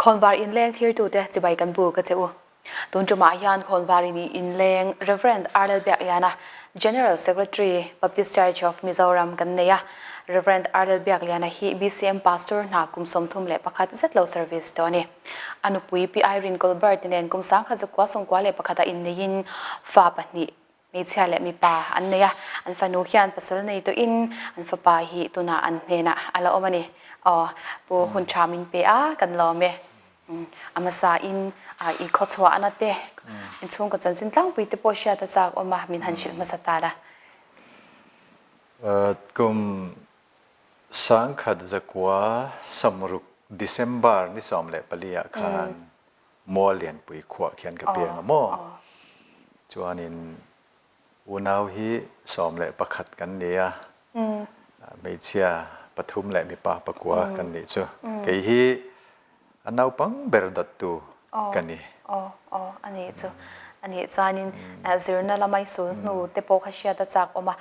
Khawnvar inleng thlirtute chibai kan buk a che u. Tun tumah hian Khawnvar in inleng Rev. Arlel Biakliana, General Secretary, Baptist Church of Mizoram kan nei a. Rev. Arlel Biakliana hi BCM Pastor hna kum 31 zet lo service tawh a ni. A nupui Pi Irene Colbert nen kum 1991 ah inneiin fa pahnih Hmeichhia leh mipa an nei a, an fanu hian pasal nei tawhin an fapa hi tunah an hnenah a la awm a ni. Aw, Pu hun tha min pe a, kan lawm e. A hmasa in i khawchhuah ana te, inchhungkaw chanchin tlangpui te pawh hriat a chak awm a, min han hrilh hmasa ta la. Kum 1960 December ni 14 ah khan Mual Lianpui khuah khian ka piang a maw? Chuanin unau hi 11 kan ni a, hmeichhia pathum leh mipa pakua kan nih chu. Kei hi a naupang ber dawttu ka ni. Aw, aw, a nih chu. A nih chuanin zirna lama i sul hnu te pawh kha hriat a chak awm a,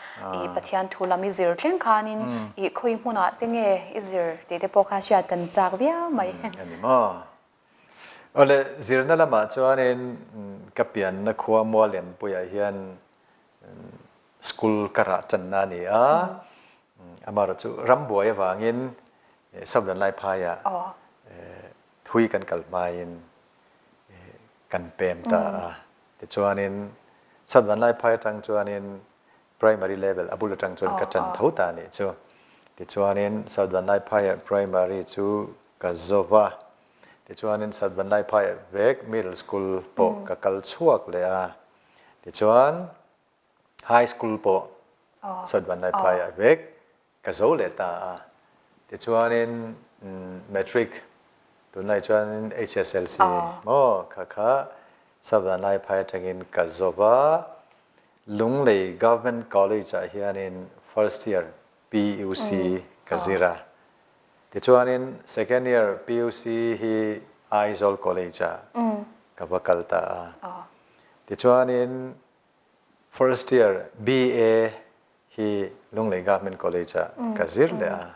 i Pathian thu lam i zir thleng khanin i khawi hmunah te nge i zir tih te pawh kha hriat kan chak viau mai. A ni maw? Awle, zirna lamah chuanin ka pianna khua Muallianpuiah hian school ka rah channa a ni a, amaherawh chu rambuai avangin Southern Laiphaiah thui kan kal hmain kan pem ta a. Tichuanin Southern Laiphai atang chuanin primary level a bul atang chuan ka chan tho ta a nih chu. Tichuanin South Vanlaiphaiah primary chu ka zo va, tichuanin South Vanlaiphaiah vek middle school pawh ka kal chhuak leh a, tichuan high school pawh South Vanlaiphaiah vek ka zo leh ta a. Tichuanin matric tunlai chuanin HSLC maw kha kha South Vanlaiphai atangin ka zo va, Lunglei Government College ah hianin first year PUC ka zir a. Tichuanin second year PUC hi Aizawl College ah ka va kal ta a. Tichuanin first year BA hi Lunglei Government College ah ka zir leh a.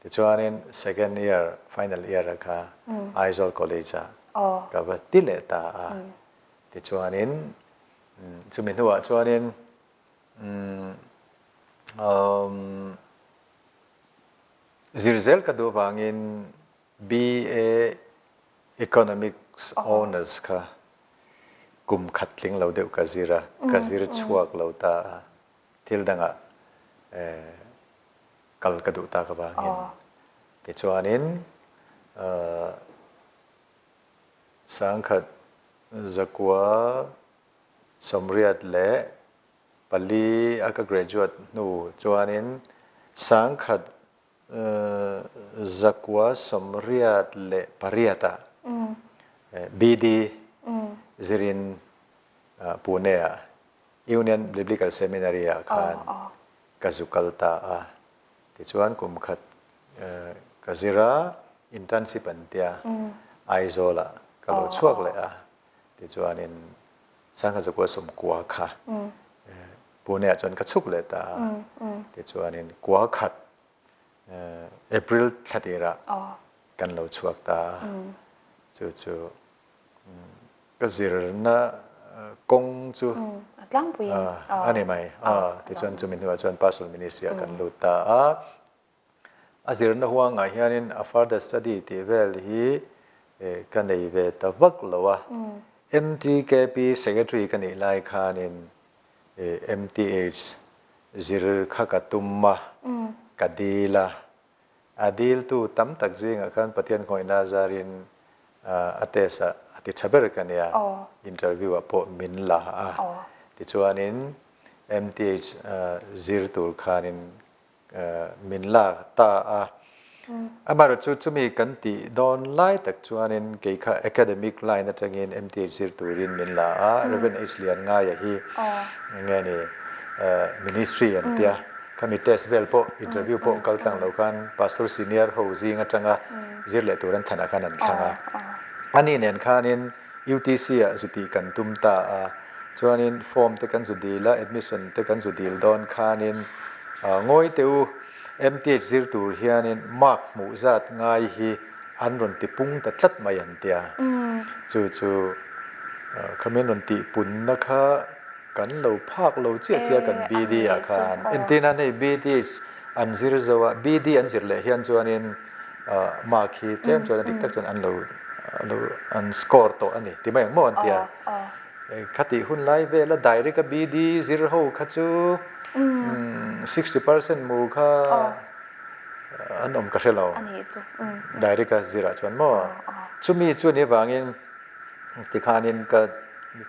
Tichuanin second year final year a kha Aizawl College ah ka va ti leh ta a. Tichuanin Chumi hnuah chuanin zir zel ka duh avangin BA Economics Honours kha kum khat tling lo deuh ka zir a, ka zir chhuak lo ta a, thil dangah kal ka duh tak avangin. Tichuanin 1984 a ka graduate hnu chuanin 1998 ah BD zirin Pune ah Union Biblical Seminary ah khan ka zu kal ta a. Tichuan kum khat ka zir a, internship an tia Aizawl ah ka lo chhuak leh a. Tichuanin 1990 kha Pune ah chuan ka chhuk leh ta a. Tichuanin kua khat April thla tirah kan lo chhuak ta a. Chu chu Ka zirna kawng chu a ni mai. Tichuan chumi hnuah chuan Pastoral Ministry ah kan lut ta a. A zirna huangah hianin a further study tih vel hi ka nei ve ta vak lo a. MTKP Secretary ka nih lai khanin MTH zir kha ka tum a, ka dil a. A diltu tam tak zingah khan Pathian khawihna zarin a test ah a ti tha ber ka nia, interview ah pawh min la a. Tichuanin MTH zir tur khanin min la ta a. Amaherawhchu chu chumi kan tih dawn lai tak chuanin kei kha academic line atangin MTH zir turin min la a, Rev. H. Lianngaia hi enge ni ministry an tia. Khami test vel pawh interview pawh kal tlang lo khan pastor senior ho zing atanga zir leh tur an thlanah khan an thlang a. Ani nen khanin UTC ah zu tih kan tum ta a, chuanin form te kan zu dil a, admission te kan zu dil dawn khanin ngawi teh u, MTH zir tur hianin mark hmuh zat ngai hi an rawn ti pung ta tlat mai an tia. Chu chu khami an rawn tih punna kha kan lo phak lo chiah chiah kan BD ah khan. Entirna an hei BD an zir zo a, BD an zir leh hian chuanin mark hi tlem chuan a dik tak chuan an lo an score tawh a ni ti mai ang maw an tia. Khatih hun lai vela direct a BD zir ho kha chu 60% mu kha an awm ka hre lo. Direct a zirah chuan maw? Chumi chu ni avangin tikhanin ka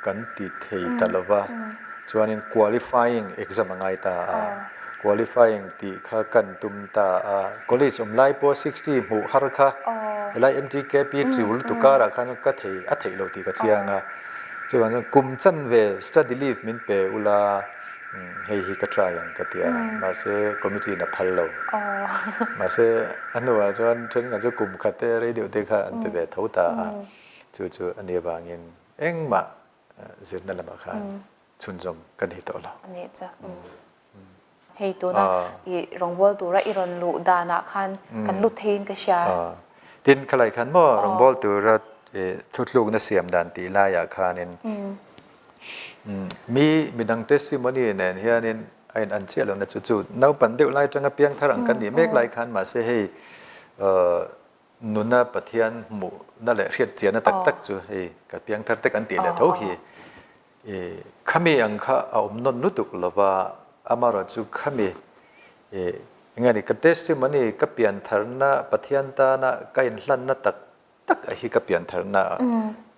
kan ti thei ta lo va, chuanin qualifying exam a ngai ta a, qualifying tih kha kan tum ta a, college awm lai pawh 60 hmuh har kha helai MTKP tul tukar ah khan ka thei a theih loh tih ka chiang a, chuvang chuan kum chanve study leave min pe ula hei hi ka try ang ka ti a, mahse committee in a phal lo, mahse a hnuah chuan thenkhat chu kum khat te rei deuh te kha an pe ve tho ta a, chu chu a nih avangin engmah zirna lamah khan chhunzawm ka nei tawh lo. A nih chu. Hei tuna i rawngbâwl tura i rawn luh danah khan kan lut theiin ka hria. Tin, khalai khan maw rawngbâwl tura thutlukna siam dan tih laiah khanin mi midang testimony nen hianin a in an chiah lohna chu chu naupan deuh lai atanga piang thar ang kan nih mek lai khan mahse hei nuna Pathian hmuhna leh hriat chiahna tak tak chu hei ka piang thar te kan tih leh tho hi. I khami ang kha a awm nawn lutuk lova, amaherawhchu khami i enge ni ka testimony ka piantharna Pathian tana ka inhlanna tak tak a hi ka piantharna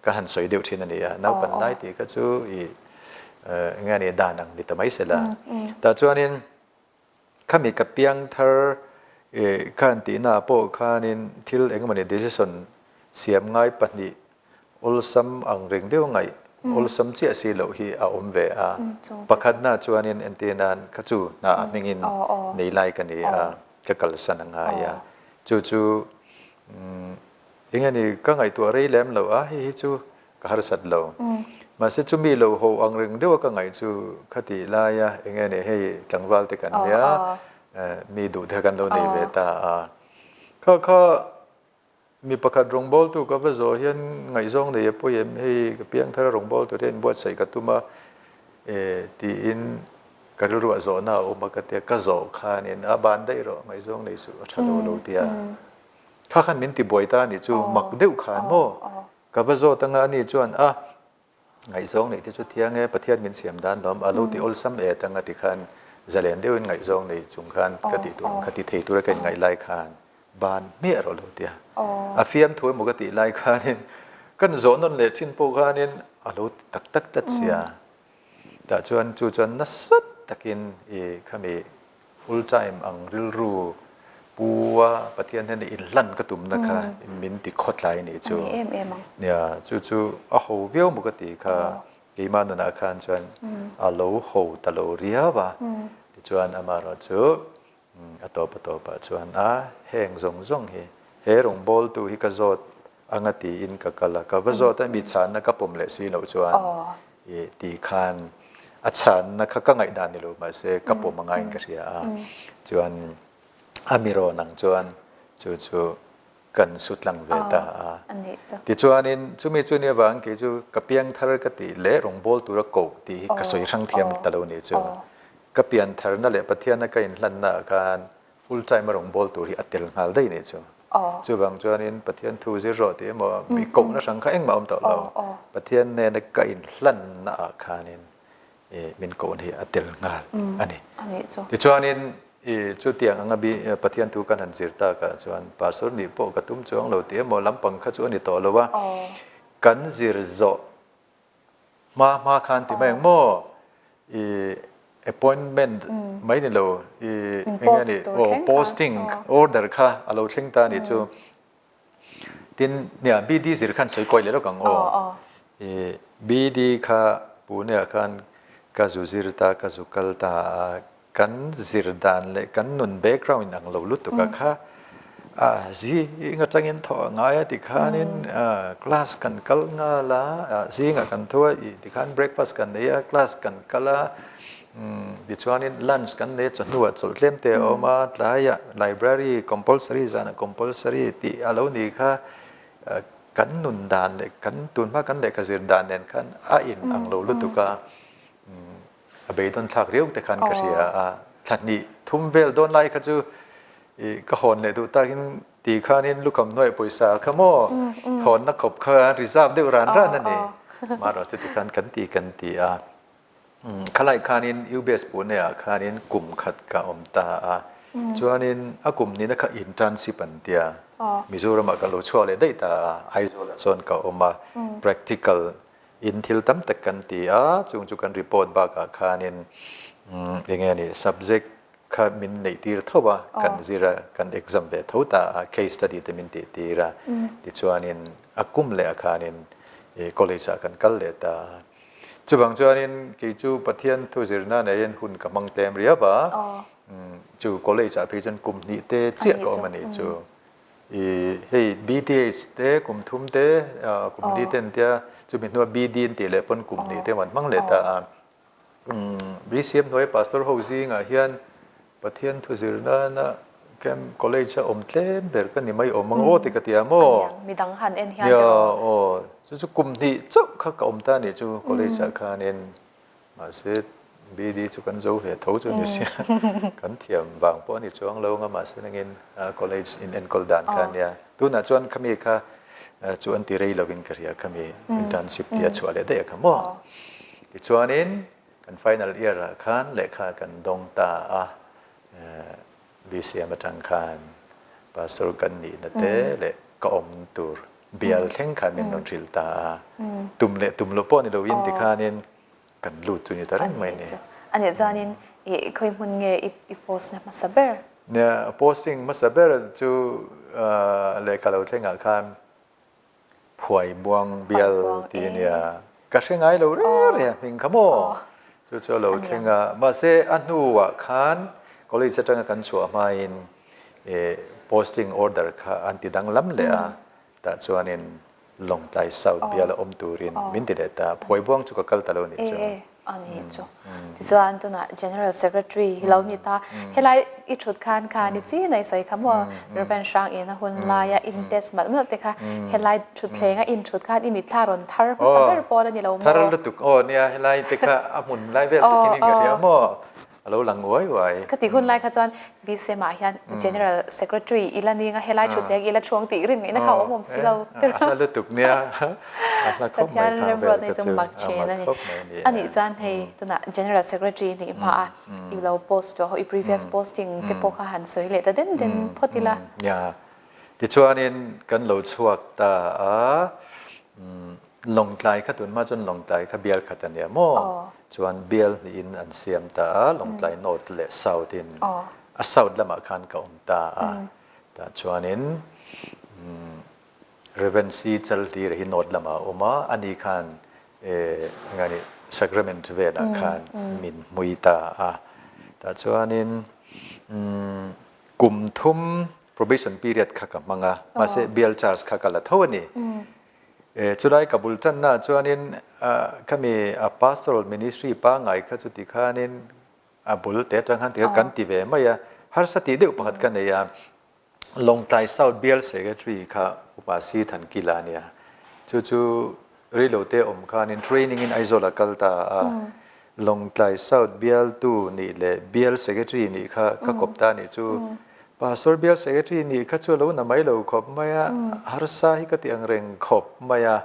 ka han sawi deuh thin a ni a, naupan lai tih kha chu i enge ni dan ang ni ta mai sela. Tah chuanin Khami ka piang thar khan tihna ah pawh khanin thil engemaw decision siam ngai pahnih awlsam ang reng deuh ngaih awlsam chiah si loh hi a awm ve a. Pakhatna chuanin entir nan kha chu hna a hmingin nei lai ka ni a, ka kalsan a ngai a. Chu chu enge ni ka ngaihtuah rei lem loh a, hei hi chu Ka harsat lo. Mahse chumi lo ho ang reng deuha ka ngaih chu khatih laia eng nge ni hei tlangval te kan nia mi duh te kan lo nei ve ta a. Kha kha mi pakhat rawngbawltu ka va zawh hian ngaihzawng nei a pawi em hei ka piang thar a rawngbawltu te inbuatsaih ka tum a tiin ka rilruah zawhna a awm a ka tia ka zawh khanin a ban daih rawh ngaihzawng nei chu a tha lo lo tia. Kha khan min tibuai ta a nih chu mak deuh khan maw. Ka va zawt anga ani chuan a ngaihzawng neih te chu thiang e, Pathian min siam dan lawm, a lo ti awlsam et anga ti khan zalen deuhin ngaihzawng nei chung khan ka tih tur ang kha ti thei tura ka inngaih lai khan ban hmiah rawh lo tia. A fiamthu emaw ka tih lai khanin kan zawh nawn leh thin pawh khanin a lo ti tak tak tlat sia. Tah chuan chu chuan nasa takin i khami full time ang rilru pu a Pathian hian inhlan ka tumna kha min ti khawtlai nih chu. Nia chu chu a ho viau maw ka ti kha keimah nunah khan chuan a lo ho ta lo riau a. Tichuan amaherawhchu A tawp a tawpah chuan a heng zawng zawng hi he rawngbawltu hi ka zawt anga tiin ka kal a, ka va zawt a mi chhanna ka pawm leh si loh chuan i ti khan a chhanna kha ka ngaihdan ni lo mahse ka pawm a ngaiin ka hria a, chuan a mi rawn ang chuan chu chu kan su tlang ve ta a. Tichuanin chumi chu nia vang kei chu ka piang thar ka tih leh rawngbâwl tura koh tih hi ka sawi hrang thiam ta lo nih chu. Ka pian tharna leh Pathiana ka inhlanna ah khan full time a rawngbâwl tur hi a tel nghal daih nih chu. Chuvang chuanin Pathian thu zir rawh tih emaw mi kohna hrang kha engmah a awm tawh lo. Pathian hnena ka inhlanna ah khanin min kohna hi a tel nghal a ni. Tichuanin I chutiang anga bi Pathian thu kan han zir tak ah chuan Pastor nih pawh ka tum chuang lo tih emaw lampang kha chu a ni tawh lo a, kan zir zawh hma hma khan ti mai ang maw i appointment mai ni lo i eng nge ni aw posting order kha a lo thleng ta a nih chu. Tin, nia BD zir khan sawi kawi leh lawk ang aw. I BD kha Pune ah khan ka zu zir ta, ka zu kal ta a, kan zir dan leh kan nun background in ang lo lutuk a kha a zing atangin thawh a ngai a tikhanin class kan kal nghal a, zingah kan tho a, tikhan breakfast kan nei a, class kan kal a. Tichuanin lunch kan nei a, chawhnuah chawlh tlem te a awm a, tlaiah library compulsory zanah compulsory tih a lo nih kha kan nun dan leh kan tunhma kan lehkha zir dan nen khan a in ang lo lutuk a, a beidawn thlak riau te khan ka hria a, thla hnih thum vel dawn lai kha chu ih ka hawn leh duh takin ti khanin lukham hnuai pawisa kha maw hawnna khawp kha reserve deuh ran ran a ni, mahrawh chuti khan kan ti kan ti a. Khalai khanin UBS Pune ah khanin kum khat ka awm ta a, chuanin a kum nihna kha internship an tia, Mizoram ah ka lo chhuak leh daih ta a, Aizawl ah chuan ka awm a, practical in thil tam tak kan ti a, chung chu kan report bakah khanin eng nge ni subject kha min neih tir tho a, kan zir a, kan exam ve tho ta a, case study te min tih tir a, tichuanin a kum leh ah khanin college ah kan kal leh ta a. Chuvang chuanin kei chu Pathian thu zirna neiin hun ka hmang tlem riau a, chu college ah phei chuan kum hnih te chiah ka awm a nih chu. I hei BTH te kum thum te kum li te an tia, chumi hnua BD an tih leh pawn kum hnih te an hmang leh ta a. BCM hnuai pastor ho zingah hian Pathian thu zir nana camp college a awm tlem ber ka ni mai awm ang aw ti ka ti a maw? Aniang, midang han en hian te rawh. Aw, chu chu kum hnih chauh kha ka awm ta nih chu college ah khanin mahse BD chu kan zo ve tho chu ni sia, kan thiam vang pawh a ni chuang lo ang a mahse nangin college in enkawl dan kha ania. Tunah chuan khami kha chu an ti rei lovin ka hria khami internship tih a chhuah leh daih a kha maw? Tichuanin Kan final year ah khan lehkha kan dawng ta a, BCM atang khan Pastor kan nihna te leh ka awm tur bial thleng khan min rawn hrilh ta a, tum leh tum loh pawh ni loin tikhanin kan lut chu ni ta reng mai ni. A nih chuanin i khawi hmun nge i post na hmasa ber? Nia, posting hmasa ber chu lehkha lo thlengah khan Phuai buang bial ti a nia. Ka hre ngai lo reng reng a hming kha maw? Chu chu a lo thleng a. Mahse a hnuah khan college atanga kan chhuah hmain posting order kha an ti danglam leh a. Tah chuanin Lawngtlai South bial a awm turin min ti leh ta. Phuai buang chu ka kal ta lo nih chu. A ni chu. Tichuan tunah General Secretary hi lo ni ta. Helai i thut khan khan i chi nei sawi kha maw Rev. Hrang in a hun laia in test malh malh te kha helai thutthleng a in thut khan i mitthla rawn thar hmasa ber pawl a ni lo maw? Thar lutuk aw nia helai te kha a hmun lai vel takin in ka hria maw? A lo lang uai uai. Ka ti hun lai kha chuan BCM ah hian General Secretary i la ning a, helai thutthleng i la thuang tih rin ngaihna kha a awm awm si lo. A hla lutuk nia, a hla khawp mai khang vel kha chu, a mak khawp mai a ni. A nih chuan hei tunah General Secretary nih hma a i lo post tawh ho, i previous posting te pawh kha han sawi leh ta den den phawt ila. Nia, tichuanin kan lo chhuak ta a, Lawngtlai kha tun hma chuan Lawngtlai kha bial khat a nia maw? Chuan bial hnihin an siam ta a, Lawngtlai North leh South in. A South lamah khan ka awm ta a. Tah chuanin Rev. C. Chalhlira hi North lamah a awm a, ani khan engani Sacrament velah khan min hmui ta a. Tah chuanin kum thum probation period kha ka hmang a, mahse bial charge kha ka la tho a ni. Chulai ka bul tanna chuanin khami a pastoral ministry pangngai kha chuti khanin a bul te atang khan ti kha kan ti ve mai a, harsa tih deuh pakhat ka nei a, Lawngtlai South Bial Secretary kha Upa Si Thankila a nia, chu chu reilote awm khanin training in Aizawl a kal ta a, Lawngtlai South Bialtu nih leh Bial Secretary nih kha ka kawp ta nih chu Pastor Bial Secretary nih kha chu a lo na mai lo khawp mai a, harsa hi ka ti ang reng khawp mai a,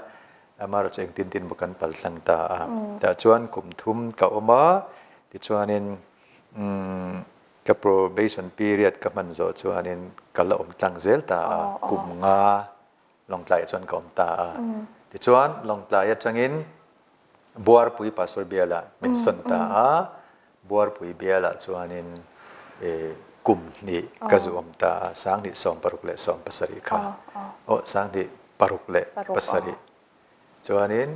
amaherawhchu chu engtin tin maw kan pal tlang ta a. Tah chuan kum thum ka awm a, tichuanin ka probation period ka hman zawh chuanin ka la awm tlang zel ta a, kum nga Lawngtlaiah chuan ka awm ta a. Tichuan Lawngtlai atangin Buarpui Pastor bialah min sawn ta a, Buarpui bialah chuanin kum hnih ka zu awm ta a, sanghnih 16 leh 17 kha. Aw, sanghnih paruk leh pasarih. Chuanin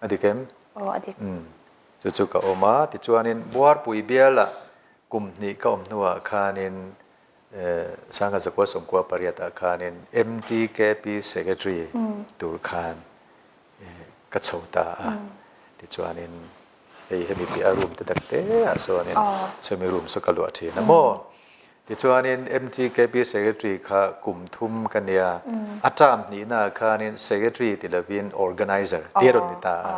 a dik em? Aw, a dik. Chu chu ka awm a, tichuanin Buarpui bialah kum hnih ka awm hnuah khanin Sangha zakua sawmkua pariatah khanin MTKP Secretary tur khan ka chho ta a, tichuanin. Hei hemi piah a room te tak te ah chuanin chumi room chu ka luah thin a maw. Tichuanin MTKP Secretary kha kum thum ka nia, a term hnihna ah khanin Secretary ti lovin Organizer tih a rawn ni ta a.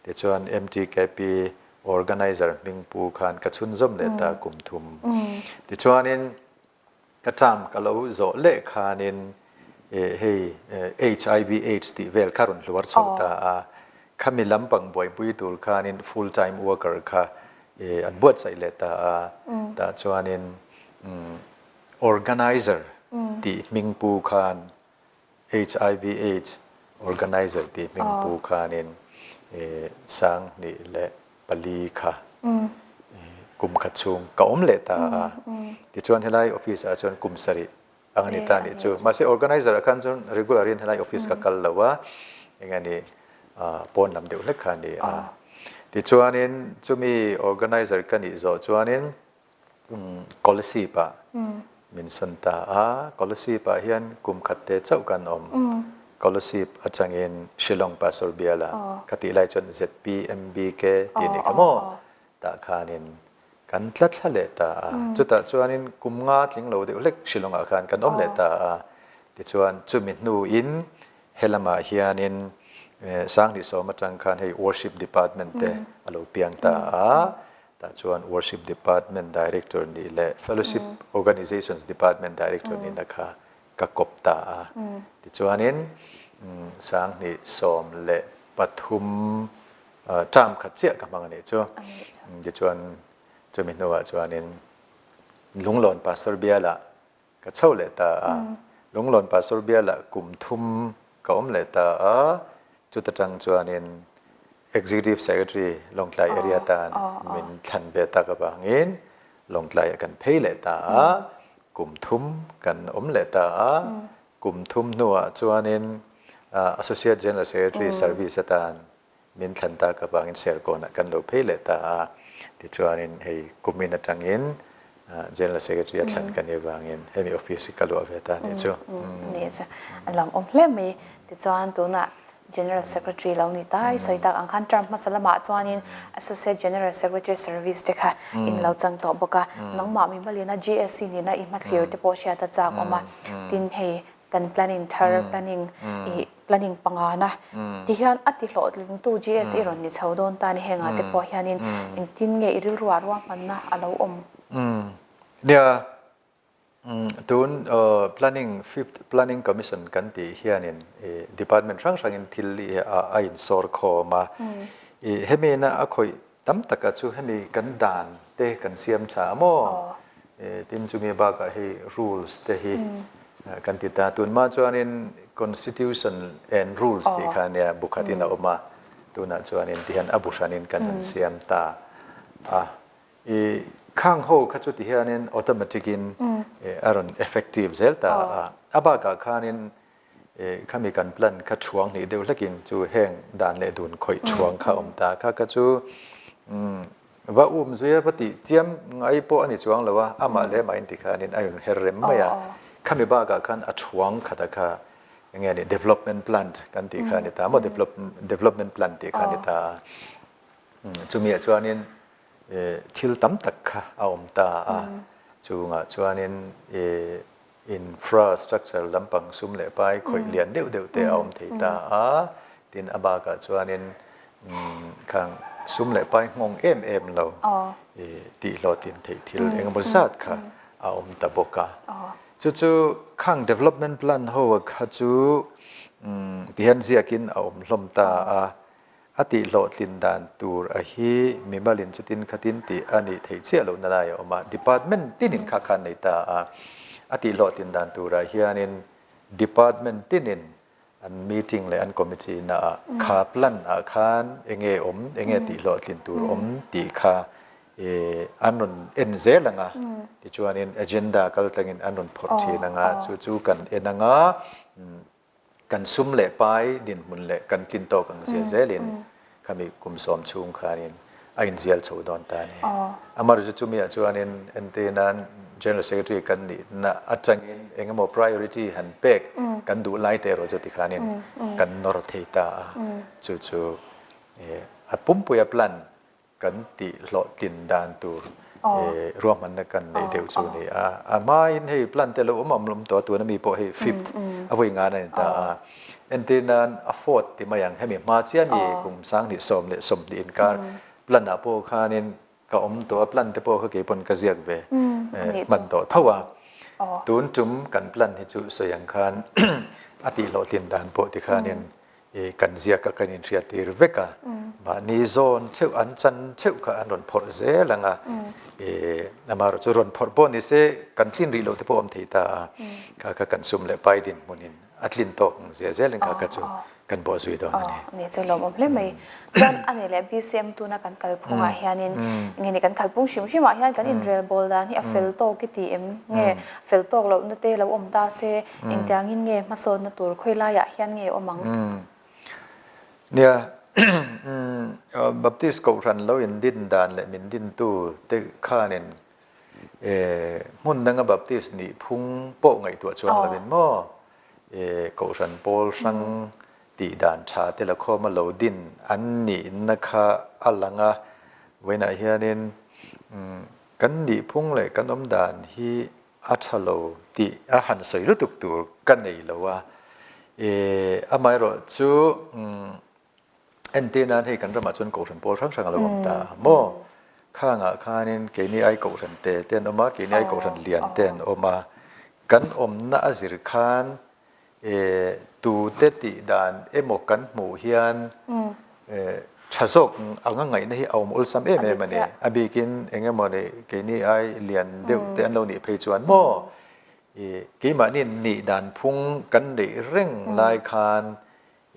Tichuan MTKP Organizer hming pu khan ka chhunzawm leh ta kum thum. Tichuanin Ka term ka lo zawh leh khanin hei HIV AIDS tih vel kha rawn hluar chho ta a, khami lampang buaipui tur khanin full time worker kha an buatsaih leh ta a, tah chuanin organizer tih hming pu khan HIV AIDS organizer tih hming pu khanin 2004 kha kum khat chhung ka awm leh ta a. Tichuan helai office ah chuan kum sarih ang a ni ta nih chu. Mahse organizer ah khan chuan regular in helai office ka kal lo a, eng nge ni pawn lam deuh hlek kha a ni a. Tichuanin chumi organizer ka nih zawh chuanin Kolasib ah min sawn ta a, Kolasib ah hian kum khat te chauh kan awm. Kolasib atangin Shillong Pastor Biala ka tih lai chuan ZPMBK tih ni kha maw? Tah khanin kan tla thla leh ta a. Chutah chuanin kum nga tling lo deuh hlek Shillong ah khan kan awm leh ta a. Tichuan chumi hnuin helamah hianin 2010 atang khan hei Worship Department te a lo piang ta a. Tah chuan Worship Department Director nih leh Fellowship Organizations Department Director nihna kha ka kawp ta a. Tichuanin 2013 term khat chiah ka hmang a nih chu. Tichuan chumi hnuah chuanin Lunglawn Pastor Bialah Ka chho leh ta a, Lunglawn Pastor bialah kum thum ka awm leh ta a, chuta tang chuanin Executive Secretary Lawngtlai area tan min thlan ve tak avangin Lawngtlaiah kan phei leh ta a, kum thum kan awm leh ta a, kum thum hnuah chuanin Associate General Secretary Service atan Min thlan tak avangin Serkawnah kan lo phei leh ta a, tichuanin hei kumin atangin General Secretary a thlan ka nih avangin hemi office hi ka luah ve ta a nih chu. Ni chu a lawmawm hle mai. Tichuan tunah General Secretary lo ni ta i sawi tak ang khan term hmasa lamah chuanin Associate General Secretary Service te kha in lo chang tawh bawk a, nangmah mimalina GSC nihna i hmathlir te pawh hriat a chak awm a, tin hei kan planning thar planning i planning pangana ti hian a ti hlawhtlingtu GSE rawn ni chho dawn ta ni hengah te pawh hianin engtin nge i rilruah ruahmanna a lo awm? Nia, tun planning fifth planning commission kan tih hianin department hrang hrangin thil a insawr khawm a, hemi ina a khawih Tam taka chu hemi kan dan te kan siam tha a maw? Tin chumi bakah hei rules te hi kan ti ta. Tunhma chuanin constitution and rules tih kha ania bu khatin a awm a, tunah chuanin tihian a bu hranin kan han siam ta a. I khang ho kha chu tihianin automatic in a rawn effective zel ta a. A bakah khanin Khami kan plan kha thuang hnih deuh hlekin chu heng dan leh dun khawih thuang kha awm ta kha kha chu va um zui a va tih chiam ngai pawh a ni chuang lo a, amah leh amah in ti khanin a rawn her rem mai a. Khami bakah khan a thuang khata kha eng nge ni development plan kan tih kha a ni ta maw development plan tih kha a ni ta a. Chumiah chuanin thil tam tak kha a awm ta a, chungah chuanin Infrastructure lampang sum leh pai khawih lian deuh deuh te a awm thei ta a, tin a bakah chuanin khang sum leh pai nghawng em em lo tih hlawhtlin theih thil engemaw zat kha a awm ta bawk a. Chu chu khang development plan ho kha chu tihian ziakin a awm hlawm ta a, A tihhlawhtlin dan tur a hi mimalin chutin khatin tih a nih theih chiah lohna lai a awm a, department tinin kha khan nei ta a. A tihhlawhtlin dan turah hianin department tinin an meeting leh an committee naah kha plan ah khan enge awm, enge tihhlawhtlin tur awm tih kha an rawn en zel ang a, tichuanin agenda kaltlangin an rawn phawrh thin ang a, chu chu kan en ang a. Kan sum leh pai dinhmun leh kan tlin tawk ang zel zelin khami kum sawm chhung khanin a inzial chho dawn ta a ni. Amaherawhchu chumiah chuanin entir nan General Secretary kan nihna atangin eng emaw priority han pek kan duh lai te erawh chu tikhanin kan nawr thei ta a, chu chu a pumpuia plan. kan tih hlawhtlin dan tur ruahmanna kan neih deuh chu a ni a. A hmain hei plan te lo awm awm awm tawh a, tuna mi pawh hei fifth a vawi ngan a ni ta a. Entir nan a fourth ti mai ang, hemi hma chiah mi kum 2020 inkar plan ah pawh khanin ka awm tawh a, plan te pawh kha kei pawn ka ziak ve hman tawh tho a. Tun tum kan plan hi chu sawi ang khan a tih hlawhtlin dan pawh tikhanin i kan ziak a kan inhriat tir vek a, mahni zawn theuh an chan theuh kha an rawn phawrh zel ang a, i amaherawh chu rawn phawrh pawh ni se kan tlin rih loh te pawh a awm thei ta a, kha kha kan sum leh pai dinhmunin a tlin tawk ang zia zelin kha kha chu kan bawh zui dawn a ni. Ni chu lawmawm hle mai. Chuan a ni leh BCM tuna kan kalphungah hianin nge ni kan kalphung hrim hrimah hian kan inrelbawl dan hi a fel tawk i ti em? Nge fel tawk lohna te lo awm ta se Engtiangin nge hmasawnna tur khawi laiah hian nge awm ang? Nia, Baptist Kohhran lo indin dan leh min dintu te khanin hmun danga Baptist nih phung pawh ngaihtuah chuang lovin maw Kohhran pawl hrang tih dan tha te la khawma lo din an nihna kha a lang a, vawiinah hianin kan nih phung leh kan awm dan hi a tha lo tih a han sawi lutuk tur ka nei lo a, e amaherawh chu entir nan hei kan ramah chuan kohhran pawl hrang hrang a lo awm ta a maw? Khangah khanin keini ai kohhran te te an awm a, keini ai kohhran lian te an awm a, kan awmna a zir khan E, tute tih dan emaw kan hmuh hian e, tha zawk anga ngaihna hi a awm awlsam em em a ni. A bikin eng emaw ni keini ai lian deuh te an lo nih phei chuan maw e, keimahni nih dan phung kan neih reng lai khan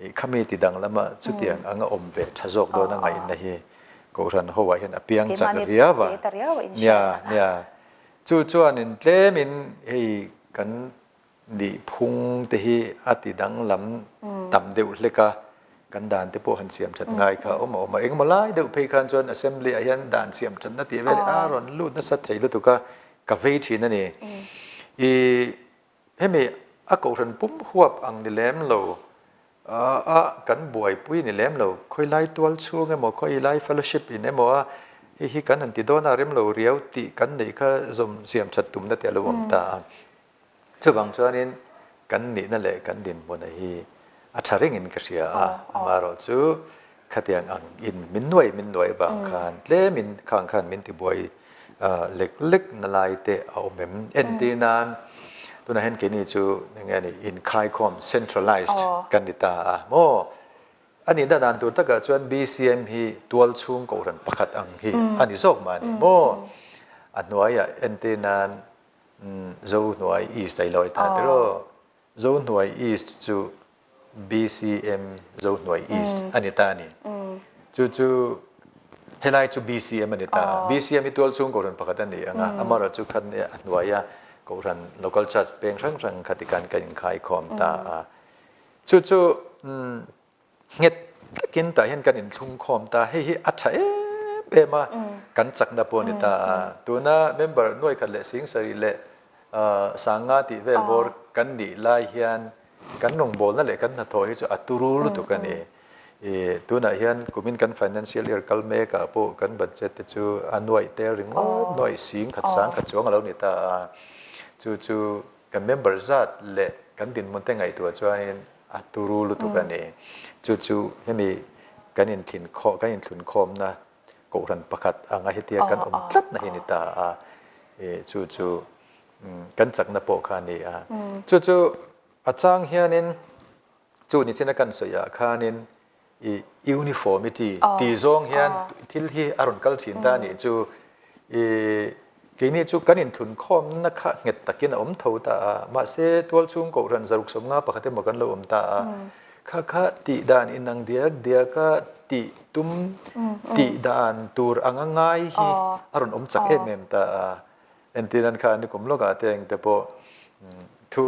e, khami ti dang lama chutiang anga awm ve tha zawk dawn a ngaihna hi Kohhran ho ah hian a piang chak riau a. Nia, nia. Chu chuanin tlemin hei kan Nihphung te hi a ti danglam tam deuh hlek a, kan dan te pawh han siam that ngai kha a awm a awm a. Engemaw lai deuh phei khan chuan assembly ah hian dan siam thatna tih vel hi a rawn lut nasa thei lutuk a, ka vei thin a ni. I hemi a kohhran pum huap ang ni lem lo a kan buaipui ni lem lo, khawilai tual chhung emaw khawilai fellowship in emaw a hei hi kan han ti dawn a rem lo riau tih kan neih kha zawm siam that tumna te a lo awm ta a. Chuvang chuanin kan nihna leh kan dinhmuna hi a tha rengin ka hria a, amaherawh chu khatiang ang in min nuai min nuai vang khan tlemin khang khan min tibuai lek lek na lai te a awm em? Entir nan tunah hian keini chu eng nge ni inkhaikhawm, centralized, kan ni ta a maw? A nihna dan tur takah chuan BCM hi tualchhung kohhran pakhat ang hi a ni zawk mah a ni maw? A hnuaiah entir nan Zohnuai East a i lawi ta tiraw? Zohnuai East chu BCM Zohnuai East a ni ta a ni. Chu chu helai chu BCM a ni ta a. BCM hi tualchhung kohhran pakhat a ni ang a, amaherawh chu khan a hnuaia kohhran local church peng hrang hrang kha tikhan kan inkhaikhawm ta a. Chu chu Nghet takin tah hian kan inthlungkhawm ta, hei hi a tha em em a, kan chakna pawh a ni ta a. Tuna member nuai khat leh sing sarih leh sanga tih vel bawr kan nih lai hian kan rawngbawlna leh kan hnathawh hi chu a turu lutuk a ni. Tunah hian kumin kan financial year kal mekah pawh kan budget te chu a nuaih tel ringawt nuaih sing khat sang khat chuang a lo ni ta a. Chu chu kan member zat leh kan dinhmun te ngaihtuah chuanin a turu lutuk a ni. Chu chu hemi kan inthlin khawh kan inthlun khawmna kohhran pakhat anga hetia kan awm tlatna hi a ni ta a, chu chu kan chakna pawh kha a ni a. Chu chu a chang hianin chu nichina kan sawiah khanin i uniformity ti zawng hian thil hi a rawn kal thin ta a nih chu. I keini chu kan inthlun khawmna kha nghet takin a awm tho ta a, mahse tualchhung kohhran zaruk sawmnga pakhat emaw kan lo awm ta a, kha kha tih dan inang diak diaka tih tum tih dan tur anga ngai hi a rawn awm chak em em ta a. Entirnan kha nikum lawkah te engte pawh thu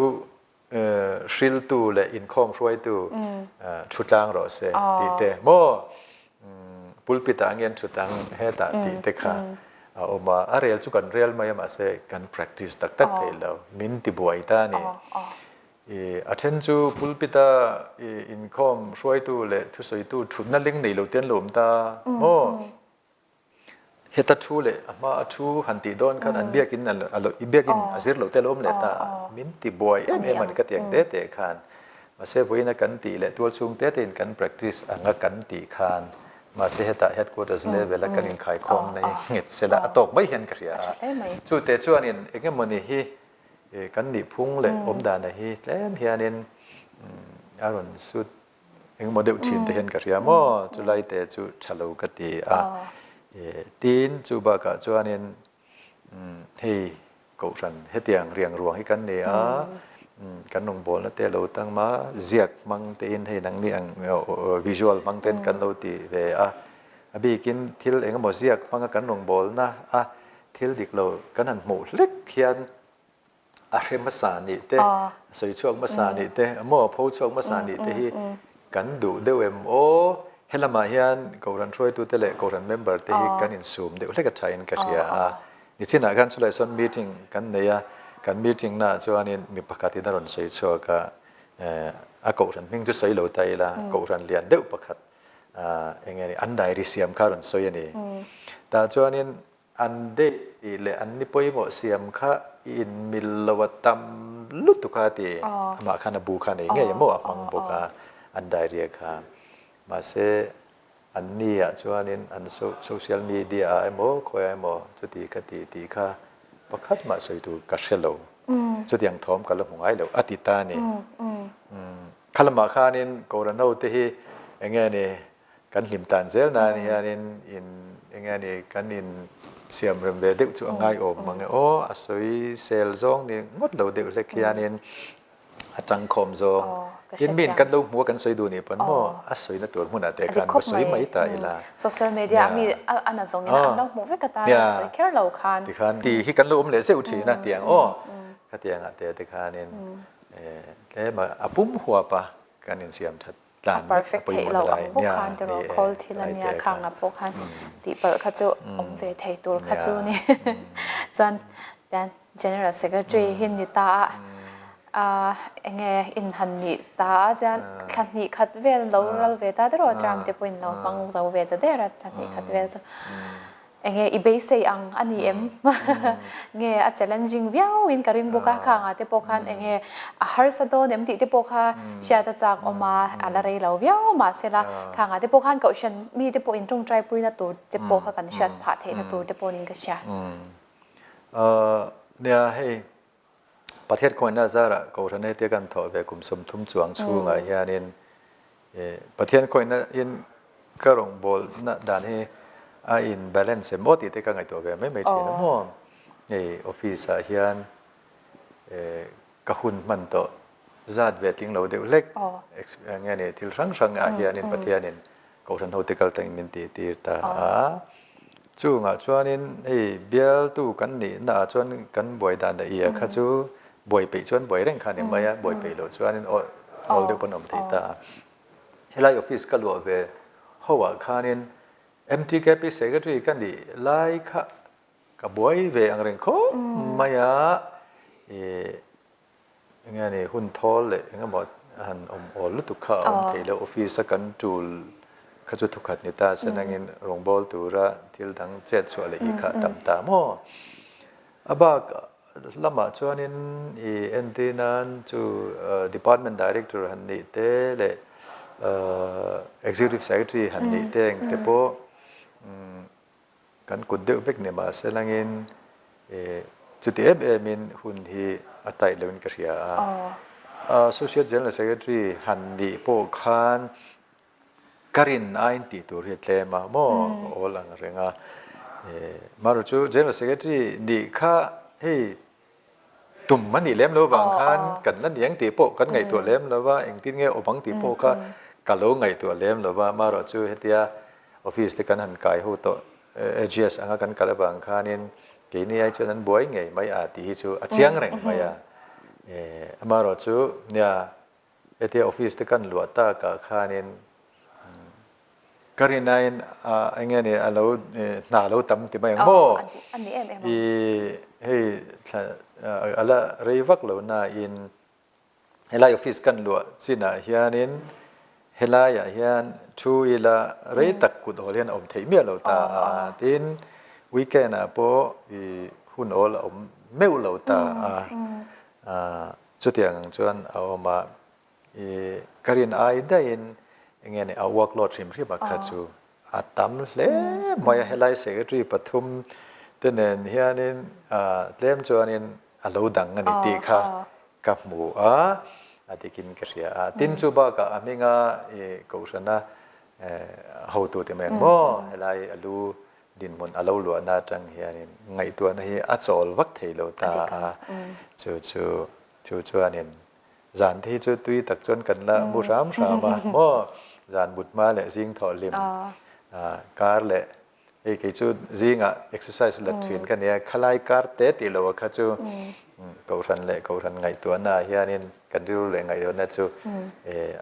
hriltu leh inkhawm hruaitu thu tlang rawh se tih te maw pulpit ah ngen thut ang hetah tih te kha a awm a, a rel chu kan rel mai a mahse kan practice tak tak thei lo min ti buai ta a ni. I a then chu pulpit a inkhawm hruaitu leh thusawitu thutna ling nei lo te an lo awm ta maw. Heta thu leh a hma a thu han tih dawn khan an biakin a lo i biakin a zir lo te a lo awm leh ta a, min ti buai em em a ni ka ti ang te te khan. Mahse vawiina kan tih leh tual chhung te tein kan practice anga kan tih khan mahse hetah headquarters level a kan inkhaikhawm na hi nghet sela a tawk mai hian ka hria a. Chute chuanin engemawni hi kan nihphung leh awmdana hi tlem hianin a rawn sut Engemaw deuh thin te hian ka hria maw? Chulai te chu tha lo ka ti a. Tin, chu bakah chuanin hei Kohhran hetiang riang ruang hi kan ni a, kan rawngbawlna te lo tang ma, ziak hmang tein hei nangni ang visual hmang ten kan lo ti ve a. A bikin thil engemaw ziak hmanga kan rawngbawlna a thil dik lo kan han hmuh hlek hian a hre hmasa nih te, a sawi chhuak hmasa nih te, maw a pho chhuak hmasa nih te hi kan duh deuh em aw? Helamah hian Kohhran hruaitute leh Kohhran member te hi kan insum deuh hlek a thain ka hria a. Nichinah khan chulai sawn meeting kan nei a, kan meeting naah chuanin mi pakhatin a rawn sawi chhuak a, a Kohhran hming chu sawi lo ta ila, Kohhran lian deuh pakhat eng nge ni an diary siam kha a rawn sawi a ni. Tah chuanin An date tih leh an ni pawimawh siam kha i inmil lo a tam lutuk a ti. Amah khan a bu kha nei ngei emaw a hmang bawk a, an diary kha. Mahse, an ni ah chuanin an social media ah emaw khawiah emaw chuti ka ti tih kha pakhat mah sawi tur ka hre lo. Chutiang thawm ka la hmu ngai lo a ti ta a ni. Kha lamah khanin Kohhran ho te hi eng nge ni Kan hlim tan zel nan hianin in eng nge ni kan in siam rem ve deuh chu a ngaiawm mang e aw, a sawi sel zawng ni ngawt lo deuh hlek hianin a tangkhawm zawng tin miin kan lo hmu a kan sawi duh nih pawn maw a sawina tur hmunah te khan va sawi mai ta ila. Social media a mi a na zawngin an lo hmuh vek atan a sawi kher lo khan. Tikhan ti hi kan lo awm leh zeuh thin a tiang aw khatiangah te tikhanin tlem a pum huap a kan insiam that A perfect theih loh ang bawk khan tiraw khawl thil a nia khang ah pawh khan tihpalh kha chu awm ve thei tur kha chu ni. Chuan tian General Secretary hi ni ta a enge in han nih ta a chuan thla hnih khat vel lo ral ve ta tiraw term te pawh in lo hmang zo ve ta der a thla hnih khat vel chu. Enge i beisei ang a ni em? Nge a challenging viau in ka ring bawk a, khang ah te pawh khan enge a harsa dawn em tih te pawh kha hriat a chak awm a, a la rei lo viau mahsela khang ah te pawh khan kohhran mi te pawh in tawngtai puina tur che pawh kha kan hriat phah theihna tur te pawh niin ka hria. Nia hei Pathian khawngaihna zarah Kohhran hetia kan thawh ve kum 30 chuang chhungah hianin Pathian khawngaihna in ka rawngbawlna dan hi a in balance em aw tih te ka ngaihtuah ve mai mai thin a maw. Hei office ah hian ka hun hman tawh zat ve tling lo deuh hlek nge ni thil hrang hrang ah hianin Pathianin Kohhran hote kal tangin min tih tir ta a. Chungah chuanin hei bialtu kan nihna ah chuan kan buai dan leh ia kha chu buai peih chuan buai reng kha a ni mai a, buai peih loh chuanin awl deuh pawn a awm thei ta a. Helai office ka luah ve ho ah khanin MTKP Secretary ka nih lai kha ka buai ve ang reng khawp mai a, ih Eng nge ni, hun thawl leh eng emaw a han awm awl lutuk kha a awm thei lo. Office a kan tul kha chu thukhat ni ta se nangin rawngbâwl tura thil dang chet chhuah leh i kha a tam ta maw? A bak lamah chuanin i entir nan chu Department Director han nih te leh Executive Secretary han nih te eng te pawh Kan kut deuh vek ni mahse langin chuti em emin hun hi a taih loin ka hria a. Associate General Secretary han nih pawh khan ka rin aiin tih tur hi a tlem a maw awl ang reng a. Maru chu General Secretary nih kha hei Tum a nih lem lo vang khan kan la niang tih pawh kan ngaihtuah lem lo va, engtin nge awm ang tih pawh kha ka lo ngaihtuah lem lo va. Amaherawh chu hetia office te kan han kai ho tawh AGS anga kan kal avang khanin keini ai chuan an buai ngei mai a tih hi chu a chiang reng mai a. Amaherawh chu nia Hetia office te kan luah takah khanin ka rinain eng nge ni a lo hna lo tam ti mai ang maw? I hei thla a la rei vak lo nain helai office kan luah chinah hianin helaiah hian thu ila rei tak kut hawl hian a awm theih miah lo ta a tin. Weekend ah pawh i hun awl a awm meuh lo ta a, chutiang ang chuan a awm a, i ka rin ai daihin enge ni a workload hrim hrim a kha chu a tam hle mai a, helai secretary pathum te nen hianin tlem chuanin a lo dang a ni tih kha ka hmu a, a dikin ka hria a. Tin chu bakah a hminga i kohhrana hotute mai ang maw helai a lu dinhmun a lo luahna atang hianin ngaihtuahna hi a chawl vak thei lo ta a, chu chu chu chuanin zan te hi chu tui tak chuan kan la mu hram hram a maw zan mut hma leh zing thawh hlim kar leh hei kei chu zingah exercise la thin ka nia khalai kar te tih loh a kha chu kohhran leh kohhran ngaihtuahna ah hianin kan rilru leh ngaihtuahna chu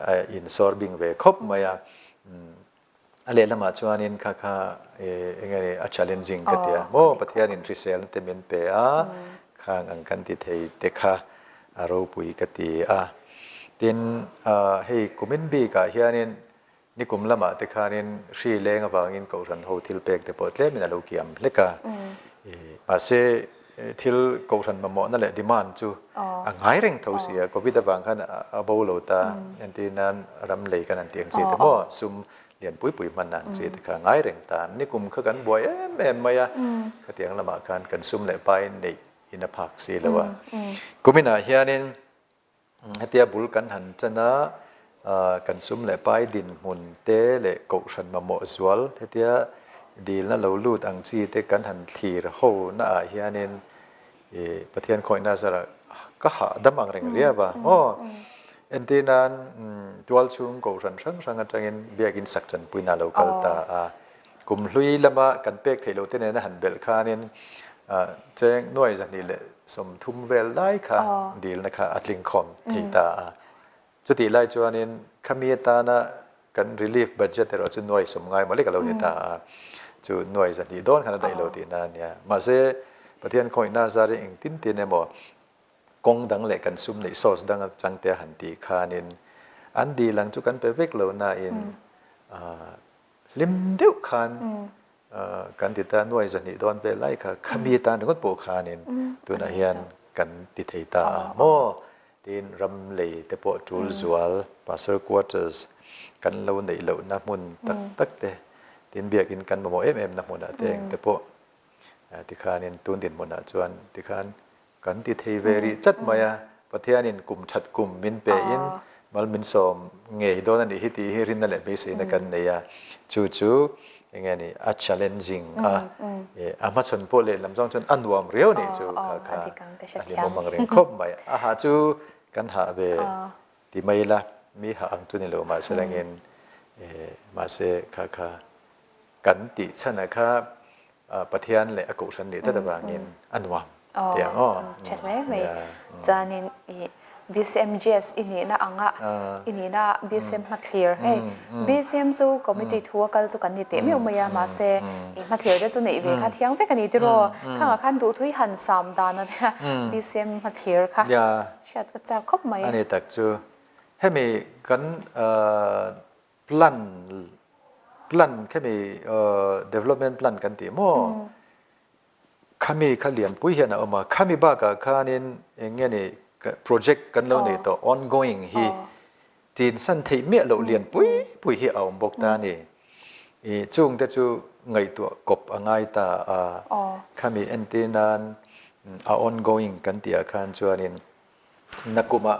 a insawr bing ve khawp mai a. A lehlamah chuanin kha kha eng nge ni a challenging ka tia maw Pathianin hriselna te min pe a khang ang kan ti thei te kha a ropui ka ti a. Tin hei kumin bikah hianin nikum lamah te khanin hri leng avangin Kohhran ho thil pek te pawh tlemin a lo kiam hlek a. Mahse thil Kohhran mamawhna leh demand chu a ngai reng tho si a, Covid avang khan a bo lo ta, entir nan ram lei kan han tih ang chi te maw, sum lian pui pui hman ang chi te kha a ngai reng ta. Nikum kha kan buai em em mai a, khatiang lamah khan kan sum leh pai neih in a phak si lo a. Kuminah hianin Hetia bul kan han ṭan a, kan sum leh pai dinhmun te leh kohhran mamawh zual hetia dilna lo lut ang chi te kan han thlir ho naah hianin Pathian khawihna zarah ka hahdam ang reng riau a maw? Entir nan tualchhung kohhran hrang hrang atangin biakin sak chanpuina a lo kal ta a. Kum hlui lama kan pek theih loh te nena han belh khanin cheng nuai 230 vel lai kha dilna kha a tling khawm thei ta a. Chutih lai chuanin khami atana kan relief budget erawh chu nuai sawm ngai mawlek a lo ni ta a. Chu nuai 200 dawn khan a daih lo tihna a nia. Mahse, Pathian khawihna zarin engtin tin emaw kawng dang leh kan sum neih source dang atang te a han tih khanin an dil ang chu kan pe vek lo nain Hlim deuh khan kan ti ta nuai 200 dawn vel lai kha khami atan ringawt pawh khanin tunah hian kan ti thei ta a maw? Tin ram lei te pawh tul zual pastor quarters kan lo neih lohna hmun tak tak te tin biakin kan mamawh em em na hmunah te eng te pawh tikhanin tun dinhmunah chuan tikhan Kan ti thei ve rih tlat mai a, Pathianin kum that kum min pe in mal min sawm ngei dawn a nih hi tih hi rinna leh beiseina kan nei a, chu chu eng nge ni a challenging a, a hmachhawn pawh lehlam zawng chuan a nuam riau nih chu kha kha a hlimawm ang reng khawp mai. A ha chu kan hah ve ti mai ila, mi hah ang chu ni lo mahse langin mahse kha kha kan tih chhan ah kha Pathian leh a kohhran nih tlat avangin a nuam ti ang aw. Tha hle mai. Chuanin i BCMGS i nihna anga i nihna BCM hmathlir hei BCM chu committee thu a kal chu kan ni teh meuh mai a mahse i hmathlir te chu neih ve kha thiang vek a ni tiraw khangah khan duhthui han sam dan a nia BCM hmathlir kha hriat ka chak khawp mai. A ni tak chu hemi kan Plan plan khami development plan kan tih maw khami kha lianpui hian a awm a khami bakah khanin eng nge ni project kan lo nei tawh ongoing hi tinsan theih miah loh lianpui pui hi a awm bawk ta a ni i chung te chu ngaihtuah kawp a ngai ta a khami entir nan a ongoing kan tih ah khan chuanin nakumah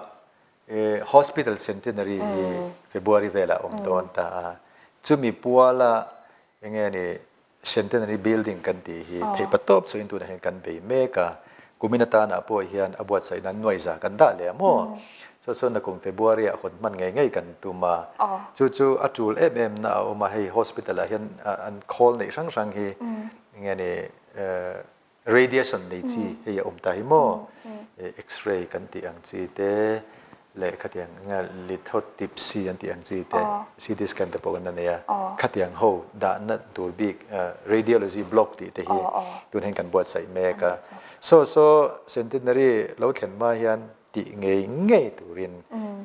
Hospital Centenary hi February velah a awm dawn ta a, chumi puala eng nge ni Centenary Building kan tih hi theihpa tawp chauhin tunah hian kan bei mek a, kumin atanah pawh hian a buatsaih nan nuaiza kan dah leh a maw? Saw saw nakum February ah hawn hman ngei ngei kan tum a, chu chu a tul em em na a awm a, hei hospital ah hian an khawl neih hrang hrang hi eng nge ni Radiation nei chi hei a awm ta hi maw? X-ray kan tih ang chi te leh khatiang eng lithotripsy an tih ang chi te, CT scan te pawh kan la nei a. Khatiang ho dahna tur bik radiology block tih te hi tun hian kan buatsaih mek a. Saw saw centenary lo thlen hma hian tih ngei ngei turin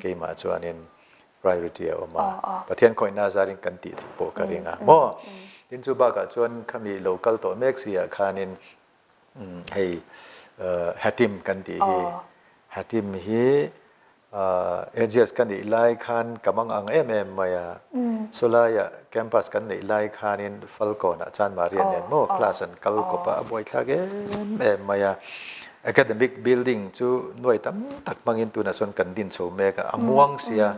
keimah chuanin priority a awm a. Pathian khawihna azarin kan tih theih pawh ka ring a maw? Tin chu bakah chuan khami lo kal tawh mek si ah khanin hei Hatim kan tih hi Hatim hi AGS ka nih lai khan ka mang ang em em mai a. Sawlaia campus kan neih lai khanin Falkawnah Chanmari nen maw class an kal kawp a, a buaithlak em em mai a. Academic building chu nuai tam tak hmangin tunah sawn kan din chho mek a, a muang sia.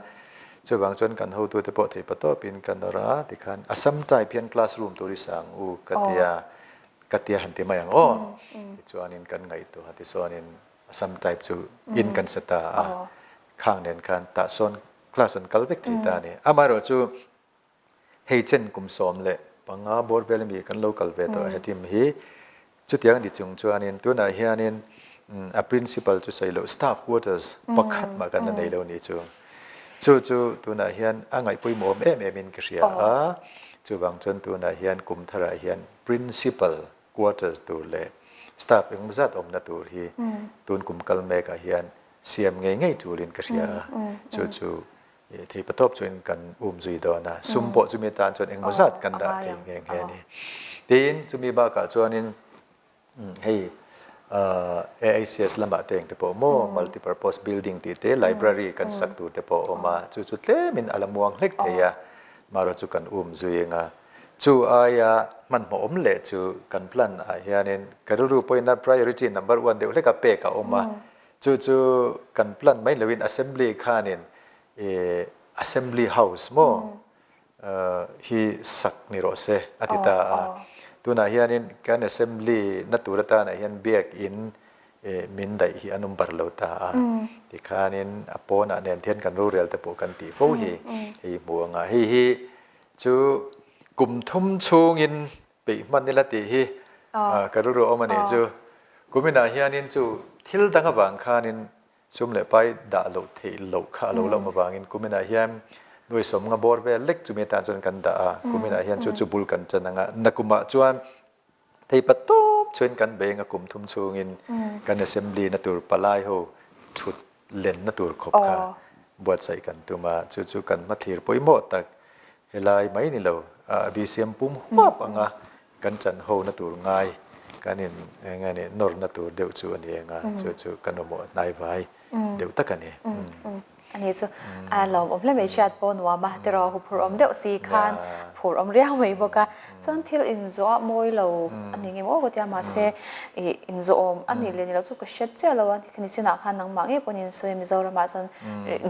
Chuvang chuan kan hotute pawh thei patawpin ka nawr a, tikhan Assam type hian classroom tur i sang u ka tia, ka tia han ti mai ang aw. Tichuanin kan ngaihtuah a, tichuanin Assam type chu in kan sa ta a, khang nen khan tah sawn class an kal vek thei ta a ni. Amaherawhchu hei chen kum 15 bawr vel ami kan lo kal ve tawh a he team hi chutiang a ni chung chuanin tunah hianin a principal chu sawi loh staff quarters pakhat mah kan la nei lo ni chu. Chu chu tunah hian a ngaihpawimawh awm em em in ka hria a, chuvang chuan tunah hian kum tharah hian principal quarters tur leh staff engemaw zat awmna tur hi tun kum kal mekah hian siam ngei ngei tulin ka hria a, chu chu thei patawp chuan kan um zui dawn a, sum pawh chumi atan chuan engmaw zat kan dah thei nghe nghe a ni. Tin, chumi bakah chuanin hei AICS lamah te engte pawh maw multipurpose building tih te library kan sak tur te pawh a awm a, chu chu tlemin a la muang hlek thei a, marawh chu kan um zui eng a. Chu aia hmanhmawh awm leh chu kan plan ah hianin ka rilru pawhin a priority number one deuh hleka pek a awm a, Chu chu kan plan mai loin assembly khanin assembly house maw hi sak ni rawh se a ti ta a. Tunah hianin kan assembly na tur atanah hian biakin min daih hi an awm bar lo ta a. Tikhanin a pawnah nen thian kan rorel te pawh kan tih fo hi hei hmu anga hei hi chu kum thum chhungin peih hman ila tih hi ka rilru awm a nih chu. Kuminah hianin chu thil dang avang khanin sum leh pai dah loh theih loh kha a lo la awm avangin kuminah hian nuai sawmnga bawr vel lek chumi atan chuan kan dah a, kuminah hian chu chu bul kan chan ang a, nakumah chuan theipa tawp chuan kan beng a kum thum chhungin kan assembly na tur palai ho thut lenna tur khawp kha buatsaih kan tum a, chu chu kan hmathlir pawimawh tak helai mai ni lo a BCM pum huap anga kan chan ho na tur ngai kan in eng nge ni nawrna tur deuh chu a ni eng a, chu chu kan awmawh hnai vai deuh tak a ni. Ani chu a lawmawm hle mai hriat pawh nuam a tiraw huphurh awm deuh si khan phur awm riau mai bawk a, chuan thil inzawh mawi lo a ni nge maw ka tia mahse ih inzawh awm a nih leh ni loh chu ka hriat chiah lo a khami chinah khan nangmah ngei pawhin in sawi a Mizoramah chuan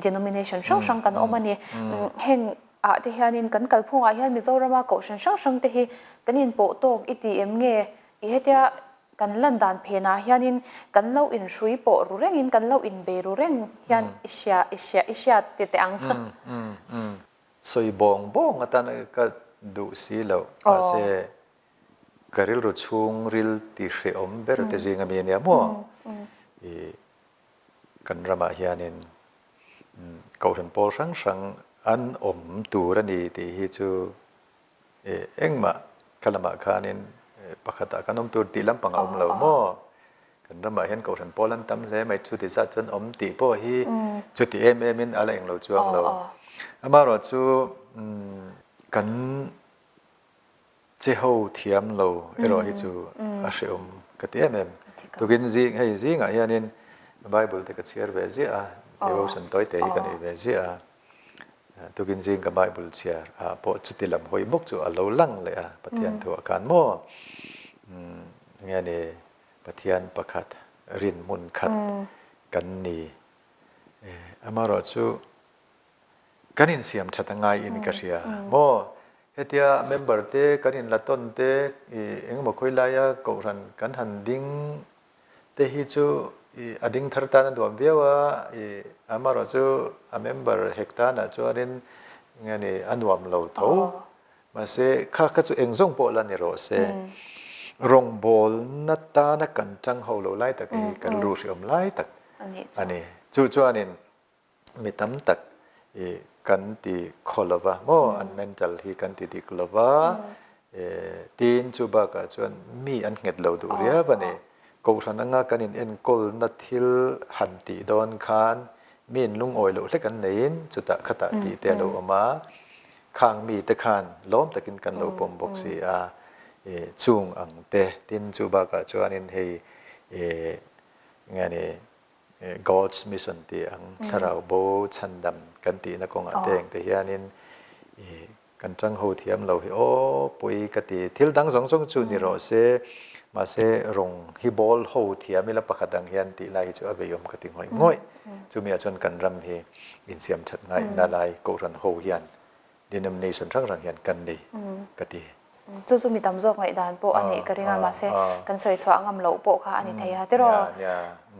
denomination hrang hrang kan awm a ni heng ah te hianin kan kalphungah hian Mizorama kohhran hrang hrang te hi kan inpawh tawk i ti em nge i hetia Kan lan dan phenah hianin kan lo inhrui pawh ru rengin kan lo inbei ru reng hian i hria i hria i hriat ti teh ang. Sawi bawng bawng atan ka duh si loh mahse ka rilru chhungril ti hrehawm ber te zing ami ania maw i kan ramah hianin kohhran pawl hrang hrang an awm tur a ni tih hi chu Engmah ka lamah khanin pakhatah kan awm tur tih lampang a awm lo maw? Kan ramah hian kohhran pawl an tam hle mai, chuti zat chuan awm tih pawh hi chuti em emin a la englo chuang lo. Amaherawhchu kan che ho thiam lo erawh hi chu a hrehawm ka ti em em. Tukin zing hei zingah hianin Bible te ka chhiar ve ziah a, devotion tawi te hi ka nei ve ziah a. Tukin zing ka Bible chhiar ah pawh chuti lam hawi bawk chu a lo lang leh a, Pathian thu ah khan maw nge ni Pathian pakhat rin hmun khat kan ni. Amaherawh chu kan insiam that a ngai in ka hria maw hetia member te kan inla tawn te engemaw khawi laia kohhran kan han ding Te hi chu i a ding thar tan a duam viau a, i amaherawh chu a member hek tanah chuanin nge ni a nuam lo tho. Mahse kha kha chu eng zawng pawh la ni rawh se. Rawngbawlna tana kan tang ho lo lai tak hi kan ru hriawm lai tak a ni. Chu chuanin Mi tam tak i kan ti khaw lo va maw, an mental hi kan ti dik lo va, tin chu bakah chuan mi an nghet lo duh riau a ni. Kohhran anga kan in enkawlna thil han tih dawn khan mi in lungawi loh hlek an neiin chutah khatah tih te a lo awm a. Khang mite khan lawm takin kan lo pawm bawk si a, chung ang te, tin chu bakah chuanin hei nge ni God's mission tih ang thlarau bo chhandam kan tihna kawngah te engte hianin kan tang ho thiam lo hi aw pawi ka ti. Thil dang zawng zawng chu ni rawh se, mahse rawng hi bawl ho thiam ila pakhat ang hian tih lai hi chu a veiawm ka ti ngawih ngawih. Chumi ah chuan kan ram hi insiam that ngaihna lai Kohhran ho hian denomination hrang hrang hian kan nei ka ti. Chu chu mi tam zawk ngaihdan pawh a nih ka ring a, mahse kan sawi chhuah ngam loh pawh kha a ni thei a tiraw?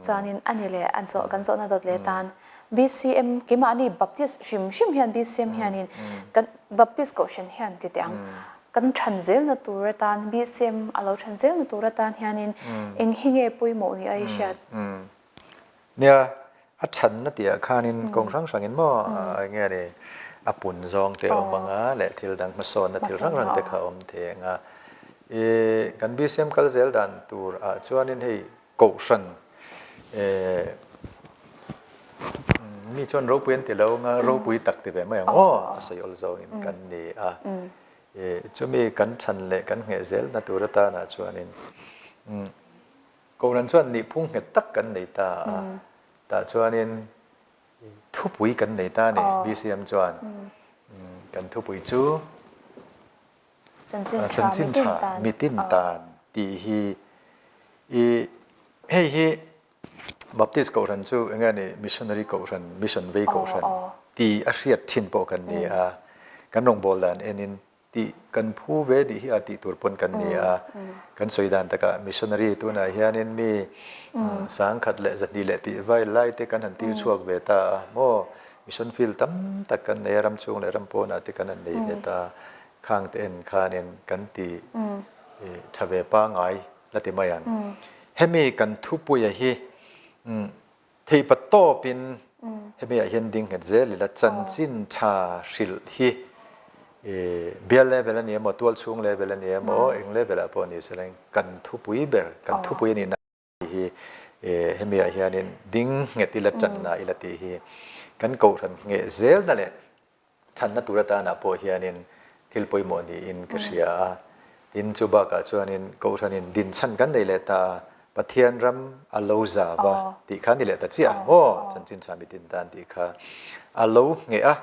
Chuanin a ni leh an zawh kan zawhna dawt leh tan BCM keimahni Baptist hrim hrim hian BCM hianin kan Baptist Kohhran hian ti teh ang kan than zelna tur atan BCM a lo than zelna tur atan hianin eng hi nge pawimawh ni a i hriat? Nia, a thanna tihah khanin kawng hrang hrangin maw eng nge ni a pun zawng te a awm ang a leh thil dang hmasawnna thil hrang hrang te kha a awm thei ang a. I kan BCM kal zel dan tur ah chuanin hei Kohhran mi chuan ropui an ti lo ang a, ropui tak ti ve mai ang aw a sawi awl zawngin kan ni a. Chumi kan than leh kan ngheh zelna tur atanah chuanin Kohhran chuan nihphung nghet tak kan nei ta a, tah chuanin thupui kan nei ta a ni. BCM chuan kan thupui chu Chanchin Tha Mitin Tan tih hi i hei hi Baptist Kohhran chu eng nge ni Missionary Kohhran, Mission Vei Kohhran ti a hriat thin pawh kan ni a, kan rawngbâwl dan enin tih kan phu ve nih hi a tih tur pawn kan ni a. Kan sawi dan takah missionary tunah hianin mi sangkhat leh zahnih leh tih vai lai te kan han tir chhuak ve ta a maw? Mission field tam tak kan nei a, ram chhung leh ram pawnah te kan han nei ve ta a, khang te en khanin kan ti tha ve pangngai la ti mai ang. Hemi kan thupuia hi Theihpa tawpin hemi ah hian ding nghet zel ila chanchin tha hrilh hi bial level a ni emaw tualchhung level a ni emaw eng level ah pawh ni se leng kan thupui ber kan thupui a nih na hi hemi ah hianin ding nghet ila channa ila tih hi kan kohhran ngheh zelna leh Chhanna tur atanah pawh hianin thil pawimawh niin ka hria a. Tin, chu bakah chuanin Kohhranin dinchhan kan nei leh ta a, Pathian ram a lo zau a tih kha a ni leh ta chiah ang maw? Chanchin tha mitin tan tih kha a lo ngheh a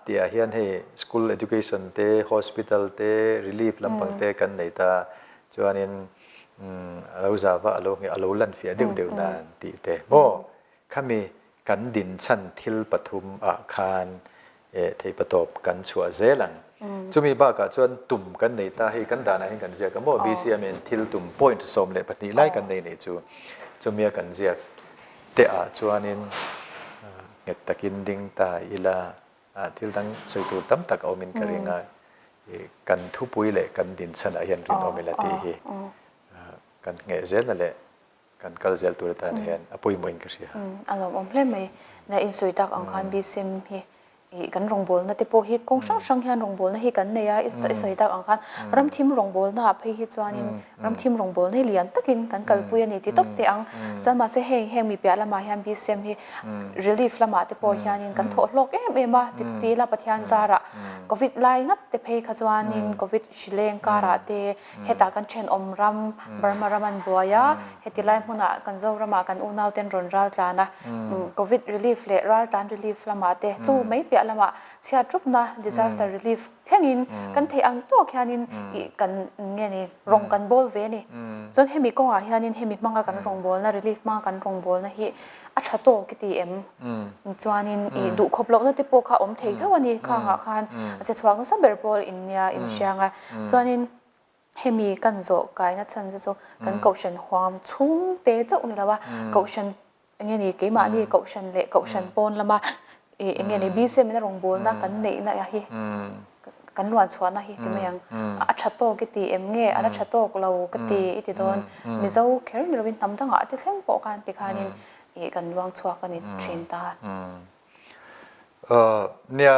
tihah hian hei school education te, hospital te, relief lampang te kan nei ta chuanin a lo zau a, a lo ngheh a, a lo lan fiah deuh deuh nan tih te maw? Khami Kan dinchhan thil pathum ah khan theihpatawp kan chhuah zel ang. Chumi bakah chuan tum kan nei ta, hei kan danah hian kan ziak a maw, BCM in thil tum point 12 lai kan nei nih chu. Chumia kan ziak te ah chuanin nghet takin ding ta ila thil dang sawi tur tam tak a awmin ka ring a, kan thupui leh kan dinchhanah hian rinawm ila tih hi kan ngheh zelna leh Kan kal zel tur atan hian a pawimawhin ka hria. A lawmawm hle mai. Na insawi tak ang khan BCM hi ih kan rawngbawlna te pawh hi kawng hrang hrang hian rawngbawlna hi kan nei a, i sawi tak ang khan ramthim rawngbawlna ah phei hi chuanin ramthim rawngbawlna hi lian takin kan kalpui a ni ti tawp teh ang. Chuan mahse heng heng mi piah lamah hian BCM hi relief lamah te pawh hianin kan thawh hlawk em em a ti ti ila Pathian zarah covid lai ngat te phei kha chuanin covid hrileng karah te Hetah kan thenawm ram, Burma ram an buai a, heti lai hmunah kan Zoramah kan unauten rawn ral tlan a, Covid relief leh ral tlan relief lamah te chu mai piah lamah chhiat rupna, disaster relief, thlengin kan theih ang tawk hianin ih kan nge ni rawng kan bawl ve a ni. Chuan hemi kawngah hianin hemi hmanga kan rawngbawlna, relief hmanga kan rawngbawlna hi a tha tawk i ti em? Chuanin ih duhkhawp lohna te pawh kha a awm thei tho a ni khangah khan a che chhuak nasa ber pawl in nia inhriang a. Chuanin hemi kan zawh kaina chhan chu chu kan kohhran huam chhung te chauh ni lo a, kohhran eng nge ni keimahni kohhran leh kohhran pawn lama ih eng nge ni BCM ina rawngbawlna kan neihna hi kan luan chhuahna hi ti mai ang. A tha tawk i ti em nge a la tha tawk lo ka ti i ti dawn. Mizo kher ni lovin hnam dangah te thleng pawh khan tikhanin ih kan luang chhuak a ni thin ta. Nia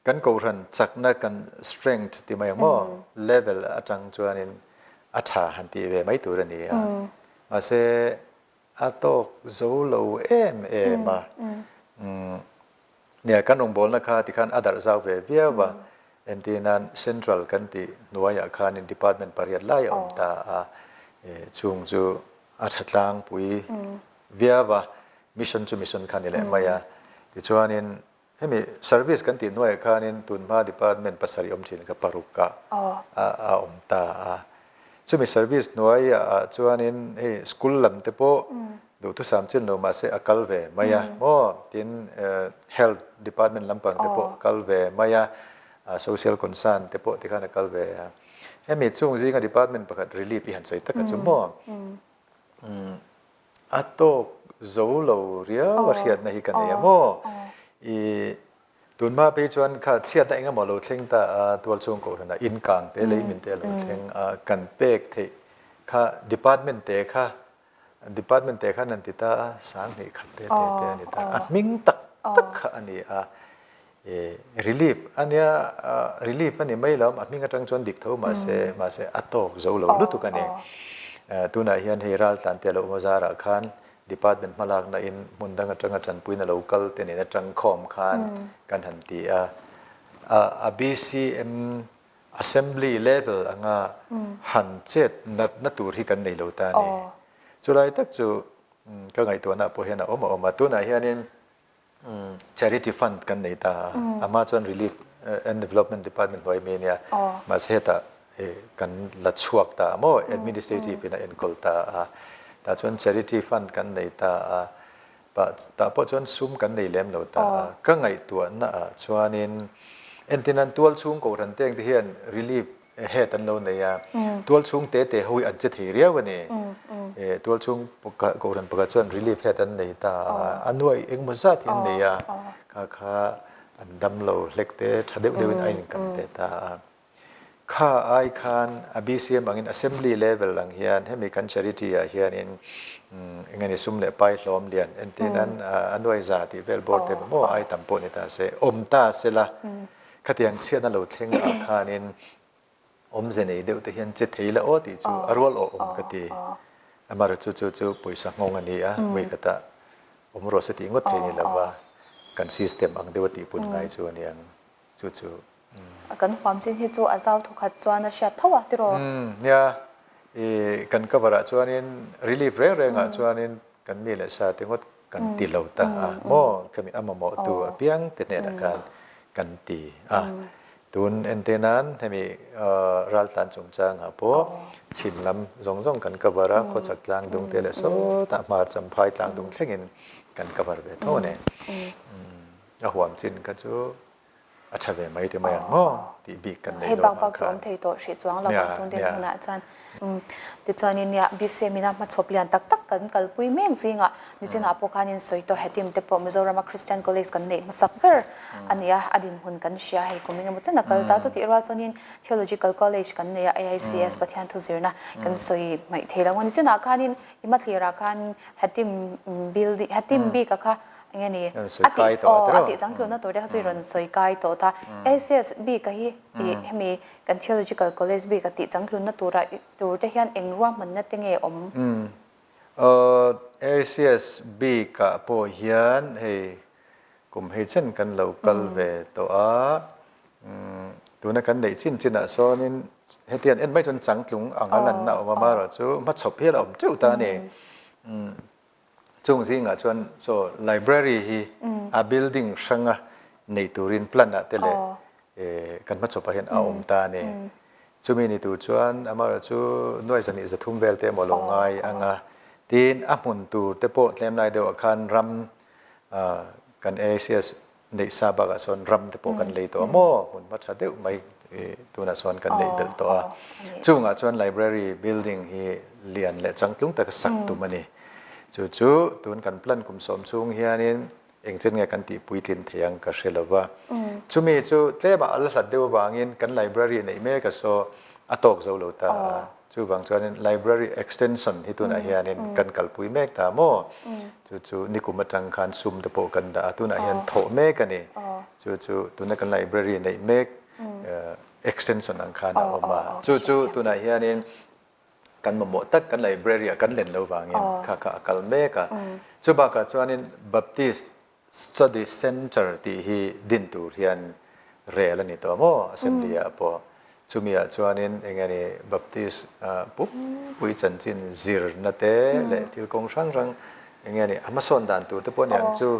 Kan kohhran chakna kan strength ti mai ang maw level atang chuanin a tha han tih ve mai tur a ni a. Mahse a tawk zo lo em em a. Nia kan rawngbawlna kha tikhan a darh zau ve viau a. Entirnan Central kan tih hnuaiah khanin Department pariat lai a awm ta a, chung chu a tha tlangpui viau a, Mission chu Mission kha ni leh mai a. Tichuanin hemi Service kan tih hnuaiah khanin tunhma Department pasarih awm thin kha paruk ah a awm ta a. Chumi Service hnuaiah chuanin hei School lam te pawh Duhthusam chin lo mahse a kal ve mai a maw? Tin, Health Department lampang te pawh a kal ve mai a, Social Concern te pawh tikhan a kal ve a. Hemi chung zinga Department pakhat Relief i han sawi tak a chu maw? A tawk zo lo riau a hriatna hi ka nei a maw? I tunhma phei chuan kha chhiatna eng emaw lo thleng ta a, tualchhung kohhranah inkang te lei min te a lo thleng a, kan pek theih kha Department te kha Department te khan an ti ta a, 2000 te te te a ni ta. A hming tak tak kha a ni a. Relief a nia, relief a ni mai lo, a hming atang chuan dik tho mahse, mahse a tawk zo lo lutuk a ni. Tunah hian hei raltlan te a lo awm a zarah khan department hmalakna in hmun dang atanga tanpuina lo kal te nen atang khawm khan kan han ti a. A BCM Assembly level anga han chet natna tur hi kan nei lo ta a ni. Chulai tak chu ka ngaihtuahna pawh hian a awm a awm a. Tunah hianin Charity Fund kan nei ta a, a hma chuan Relief and Development Department hnuai mi a nia. Mahse hetah kan la chhuak ta a maw, administrative in a enkawl ta a. Tah chuan Charity Fund kan nei ta a. Pah tah pawh chuan sum kan nei lem lo ta a, ka ngaihtuahna ah chuanin entin an tual chhung kohhran teng te hian relief head an lo nei a, tual chhung te te ho hi an che thei riau a ni. Tual chhung kohhran pakhat chuan relief head an nei ta a, a nuai engmaw zat hi an nei a, kha kha an dam lo hlek te tha deuh deuhin a inkan te ta a. Kha ai khan a BCM angin Assembly level ang hian hemi kan charity ah hianin eng nge sum leh pai hlawm lian entirnan a nuai za tih vel bawr te maw ai tam pawh ni ta se awm ta sela khatiang chhiatna lo thleng ah khanin awmze nei deuh te hian che thei la aw tih chu a rual awh awm ka ti. Amaherawhchu chu chu pawisa nghawng a ni a, vawikhatah awm rawh se tih ngawt thei ni lova kan system ang deuha tihpun ngai chu a ni ang. Chu chu. Kan huam chin hi chu a zau thawkhat chuan a hriat tho a tiraw? Umm nia, i kan cover ah chuanin relief reng reng ah chuanin kan mi leh sa te ngawt kan ti lo ta a maw? Khami a mamawh tu apiang te hnenah khan kan ti a. Tun entir nan hemi raltlan chungchang ah pawh chhim lam zawng zawng kan cover a, khawchhak tlang dung te leh sawtah hmar champhai tlang dung thlengin kan cover ve tho a ni. A huam chin kha chu a tha ve mai ti mai ang maw tih bik kan neih Hei bak bak chu awm thei tawh hrih chuang lo ang tun din hunah chuan. Tichuanin nia BCM ina hmachhawp lian tak tak kan kalpui mek zingah nichinah pawh khanin sawi tawh hetim te pawh Mizorama Christian College kan neih hmasak ber a ni a, a dinhmun kan hria hei kum engemaw chen a kal ta. Chutih rual chuanin Theological College kan nei a, AICS Pathian thuzirna kan sawi hmaih thei lo ang a. Nichinah khanin i hmathlirah khan hetim building hetim bika kha Enge ni? A tih aw a tih changtlunna tur te kha chu i rawn sawi kai tawh ta. ACS bik a hi i hemi kan Theological College bik a tih changtlunna tura tur te hian eng ruahmanna te nge awm? Umm aw ACS bik ah pawh hian hei kum hei chen kan lo kal ve tawh a, umm tuna kan neih chin chin ah sawnin hetiang en mai chuan changtlung ang a lanna a awm a, amaherawhchu hmachhawp hial a awm teuh ta a ni. Umm Chung zingah chuan saw library hi a building hranga neih turin plan ah te leh kan hmachhawpah hian a awm ta a ni. Chumi ni tur chuan amaherawh chu nuai zahnih zathum vel te emaw lo ngai ang a, tin a hmun tur te pawh tlem lai deuhah khan ram kan AICS Neih sa bakah sawn ram te pawh kan lei tawh a maw? Hmun hma tha deuh mai tunah sawn kan neih belh tawh a. Chungah chuan library building hi lian leh changtlung taka sak tum a ni. Chu chu tun kan plan kum sawm chhung hianin engchen nge kan tih puitlin thei ang ka hre lo va. Chumi chu tlema a la hlat deuh avangin kan library neih mek a saw a tawk zo lo ta a. Chuvang chuanin library extension hi tunah hianin kan kalpui mek ta maw? Chu chu nikum atang khan sum te pawh kan dah a, tunah hian thawh mek a ni. Chu chu tuna kan library neih mek extension ang khan a awm a. Chu chu tunah hianin kan mamawh tak kan library ah kan len lo vangin kha kha a kal mek a. Chu bakah chuanin Baptist Study Centre tih hi din tur hian Rel a ni tawh maw Assembly ah pawh. Chumi ah chuanin eng nge ni Baptist pumpui chanchin zirna te leh thil kawng hrang hrang eng nge ni a hmasawn dan tur te pawh a ni ang chu.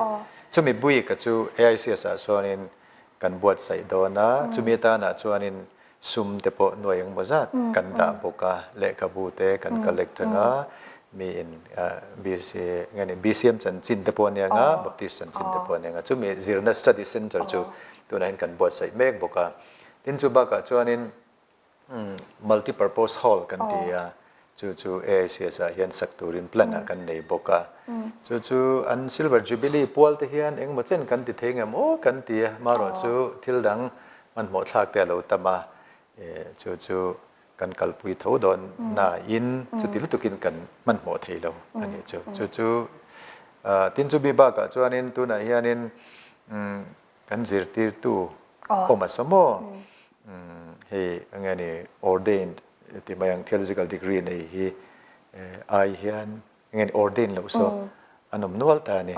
Chumi buika chu AICS ah sawn kan buatsaih dawn a, chumi atanah chuanin Sum te pawh nuai engmaw zat kan dah bawk a, lehkhabu te kan collect ang a, miin BC nge ni BCM chanchin te pawh a nia ang a, Baptist chanchin te pawh a nia ang a, chumi zirna study centre chu tunah hian kan buatsaih mek bawk a. Tin chu bakah chuanin multi purpose hall kan ti a, chu chu AICS ah hian sak turin plan ah kan nei bawk a. Chu chu an silver jubilee pual te hian engmaw chen kan ti thei ngem aw kan ti a, marawh chu thil dang Hmanhmawh thlak te a lo tam a, chu chu kan kalpui tho dawn nain chuti lutukin kan hmanhmawh thei lo a nih chu. Chu chu tin chu mi bakah chuanin tunah hianin kan zirtirtu awm a saw maw? Hei enge ni ordained ti mai ang theological degree nei hi ai hian Enge ni ordain loh saw an awm nual ta a ni.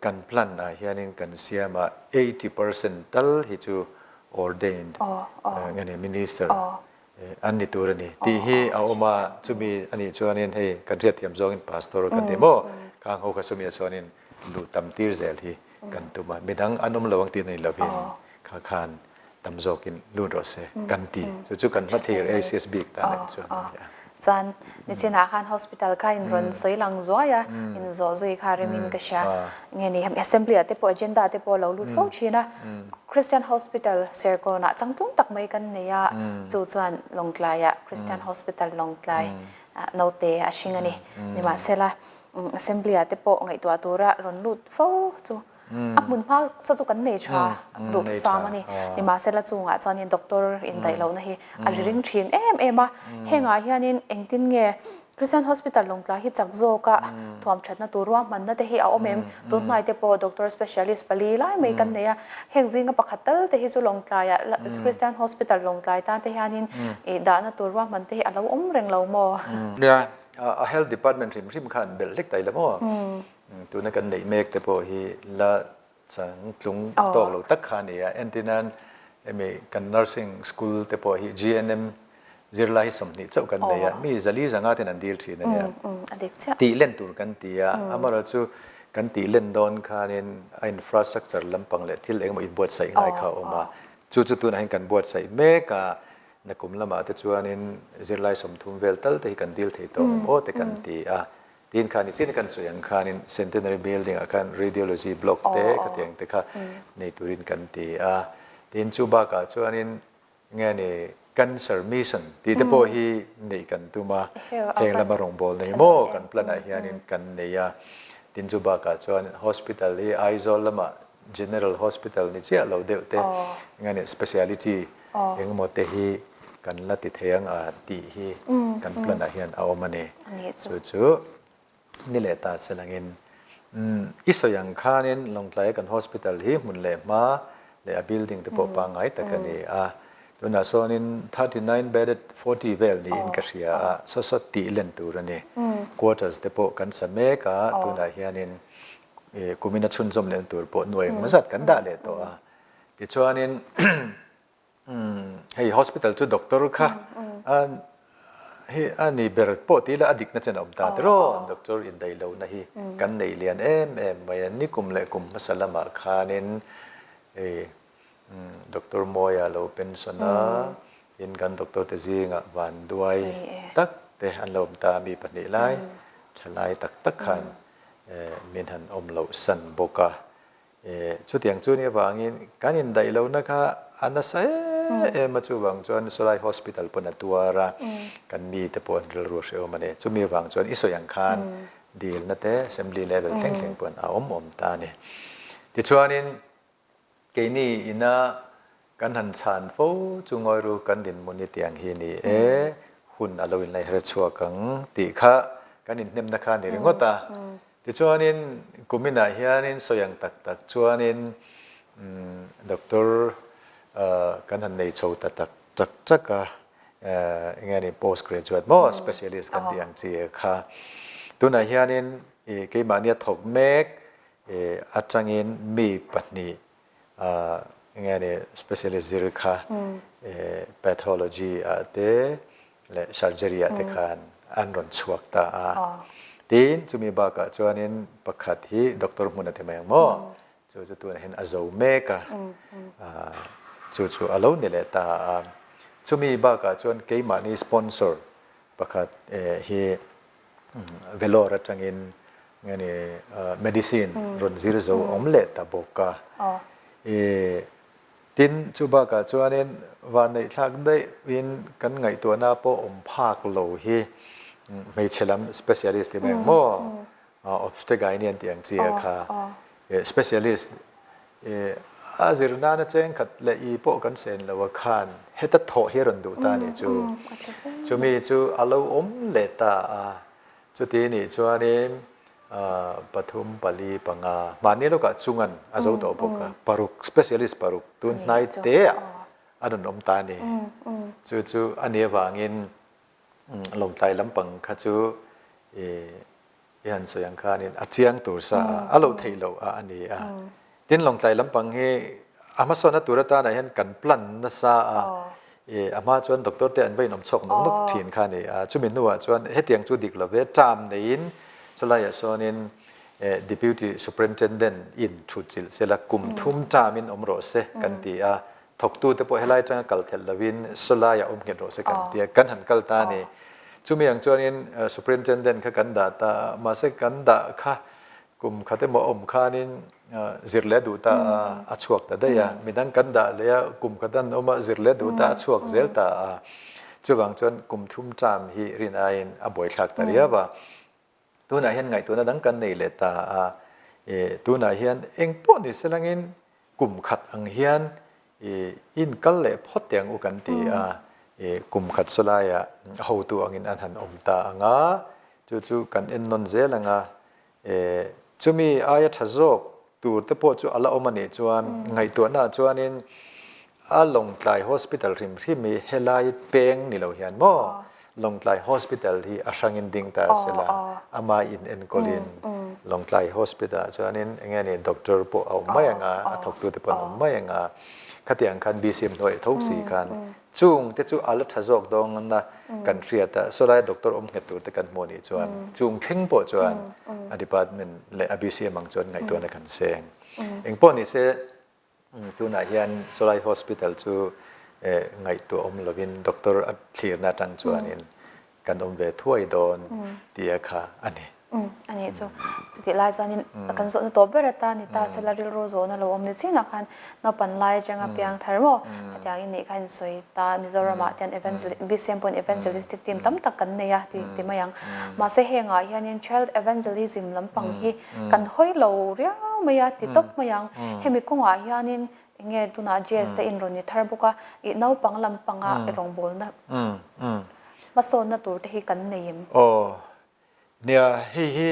Kan plan ah hianin kan siam a 80% tal hi chu ordained enge ni minister an ni tur a ni tih hi a awm a, chumi a nih chuanin hei kan hriatthiam zawngin pastor kan ti maw khang ho kha chumi ah chuanin luh tam tir zel hi kan tum a, midang an awm lo ang tih a ni lovin kha khan tam zawkin lut rawh se kan ti. Chu chu kan hmathlir ACS bik tan ah chuan a ni a. Chuan nichinah khan hospital kha in rawn sawi lang zuai a, in zawh zui kha remin ka hria. Nge ni assembly ah te pawh agenda te pawh a lo lut fo thin a. Christian Hospital Serkawnah changtlung tak mai kan nei a, chu chuan Lawngtlaiah Christian Hospital Lawngtlai naute a hring a ni. Nimahsela assembly ah te pawh ngaihtuah tura rawn lut fo chu A hmun hma saw chu kan nei tha duhthusam a ni. Nimahsela chungah chuanin doctor indaih lohna hi a ri ring thin em em a. Hengah hianin engtin nge Christian Hospital Lawngtlai hi chak zawka thuam thatna tur ruahmanna te hi a awm em? Tunhnai te pawh doctor specialist pali lai mai kan nei a. Heng zinga pakhat tal te hi chu Lawngtlaiah Christian Hospital Lawngtlai tan te hianin ih dahna tur ruahman te hi a lo awm reng lo maw? Nia, a Health Department hrim hrim khan belh hlek ta ila maw? Tuna kan neih mek te pawh hi la changtlung tawk lo tak kha a ni a. Entirnan hemi kan nursing school te pawh hi GNM zirlai hi 20 chauh kan nei a, mi zali zanga ten an dil thin a nia. Tih len tur kan ti a, amaherawhchu kan tih len dawn khanin a infrastructure lampang leh thil engemaw inbuatsaih ngai kha a awm a. Chu chu tunah hian kan buatsaih mek a, nakum lamah te chuanin zirlai 30 vel tal te hi kan dil thei tawh ang aw te kan ti a. Tin kha ni chin kan sawi ang khanin Centenary Building ah khan Radiology Block te khatiang te kha nei turin kan ti a. Tin chu bakah chuanin nge ni Cancer Mission tih te pawh hi neih kan tum a. Heng lama rawngbawlna hi maw kan plan ah hianin kan nei a. Tin chu bakah chuan Hospital hi Aizawl lamah General Hospital ni chiah lo deuh te nge ni Speciality engemaw te hi kan la ti thei ang a tih hi kan plan ah hian a awm a ni. Chu chu ni leh ta se langin i sawi ang khanin Lawngtlai kan hospital hi hmun leh hma leh a building te pawh pangngai tak a ni a. Tunah sawnin 39 bedded 40 vel niin ka hria a, saw saw tih len tur a ni. Quarters te pawh kan sa mek a, tunah hianin kumin a chhunzawm lehna tur pawh nuai engemaw zat kan dah leh tawh a. Tichuanin hei hospital chu doctor kha hi a ni ber pawh ti ila a dikna chen a awm ta tiraw doctor indaih lohna hi kan nei lian em em mai a nikum leh kum hmasa lamah khanin hei doctor Mawia lo pension a tin kan doctor te zingah vanduai tak te an lo awm ta a mi pahnih lai thalai tak tak khan min han awm loh san bawk a. Chutiang chu nih avangin kan indaih lohna kha a nasa em em a, chuvang chuan Sawlai Hospital pawn a tuar a, kan mite pawh an rilru a hrehawm a ni. Chumi avang chuan i sawi ang khan dilna te Assembly level thleng thleng pawn a awm awm ta a ni. Tichuanin keini ina kan han chhan fo chu ngawi ru kan dinhmun hi tiang hi ni e, hun a lo inlai her chhuak ang tih kha kan inhnemna kha a ni ringawt a. Tichuanin kuminah hianin sawi ang tak tak chuanin doctor kan han nei chho ta tak tak tak a, eng nge ni post graduate maw specialist kan tih ang chi kha. Tunah hianin keimahnia thawk mek atangin mi pahnih. Enge ni specialist zir kha pathology ah te leh surgery ah te khan an rawn chhuak ta a. Tin, chumi bakah chuanin pakhat hi doctor hmun a ti mai ang maw? Chu chu tunah hian a zo mek a, chu chu a lo ni leh ta a. Chumi bakah chuan keimahni sponsor pakhat hi Vellore atangin nge ni medicine rawn zir zo a awm leh ta bawk a. Tin, chu bakah chuanin vanneihthlak daihin kan ngaihtuahna pawh awm phak lo hi hmeichhe lam specialist ti mai ang maw? Obstegaini an tih ang chi a kha specialist a zir nana cheng khat leh i pawh kan sen lo a khan heta thawh hi a rawn duh ta a nih chu. Chumi chu a lo awm leh ta a, chuti nih chuanin pathum pali panga mahni lawkah chungan a zo tawh bawk a, paruk specialist paruk tun hnai te ah a rawn awm ta a ni. Chu chu a nih avangin Lawngtlai lampang kha chu i i han sawi ang khanin a chiang tur sa a, a lo theih loh a a ni a. Tin, Lawngtlai lampang hi a hmasawnna tur atanah hian kan plan nasa a, i a hma chuan doctor te an va inawm chhuak nawk nawk thin kha a ni a. Chumi hnuah chuan hetiang chu dik lo ve, term neiin chulaiah sawnin Deputy Superintendent in thutchilh sela kum thum term in awm rawh se kan ti a. Thawktute pawh helai atanga kal thelh lovin sawlaiah awm nghet rawh se kan tia kan han kal ta a ni. Chumi ang chuanin Superintendent kha kan dah ta a, mahse kan dah kha kum khat emaw a awm khanin zir leh duh ta a, a chhuak ta daih a. Midang kan dah leh a, kum khat an awm a, zir leh duh ta a chhuak zel ta a. Chuvang chuan kum thum term hi rin aiin a buaithlak ta riau a. Tunah hian ngaihtuahna dang kan nei leh ta a, e tunah hian eng pawh ni se langin kum khat ang hian e in kal leh phawt teh ang u kan ti a, e kum khat sawlaiah a hotu angin an han awm ta ang a, chu chu kan en nawn zel ang a, e chumi aia tha zawk tur te pawh chu a la awm a nih chuan ngaihtuahna ah chuanin a Lawngtlai Hospital hrim hrim hi helai peng ni lo hian maw Lawngtlai Hospital hi a hrangin ding ta a sela ama in enkawlin Lawngtlai Hospital ah chuanin eng nge ni doctor pawh a awm mai ang a, a thawktu te pawh an awm mai ang a, khatiang khan BCM hnuai tho si khan Chung te chu a la tha zawk dawn na kan hriat a, sawlai doctor awm nghet tur te kan hmuh anih chuan chung thleng pawh chuan a department leh a BCM ang chuan ngaihtuahna kan seng. Engpawh ni se tunah hian sawlai hospital chu ngaihtuah awm lovin doctor a thlirna atang chuanin kan awm ve thuai dawn tia kha a ni. A nih chu. Chutih lai chuanin kan zawhna tawp ber atan ni ta sela rilru zawhna lo awm ni chinah khan naupan lai atanga piang thar maw hetiang in nih kha in sawi ta Mizoramah te hian BCM pawhin evangelistic team tam tak kan nei a ti ti mai ang. Mahse hengah hianin child evangelism lampang hi kan hawi lo riau mai a ti tawp mai ang. Hemi kawngah hianin Enge tunah JS te in rawn ni thar bawk a, i naupang lampanga i rawngbawlna hmasawnna tur te hi kan nei em? Aw, nia hei hi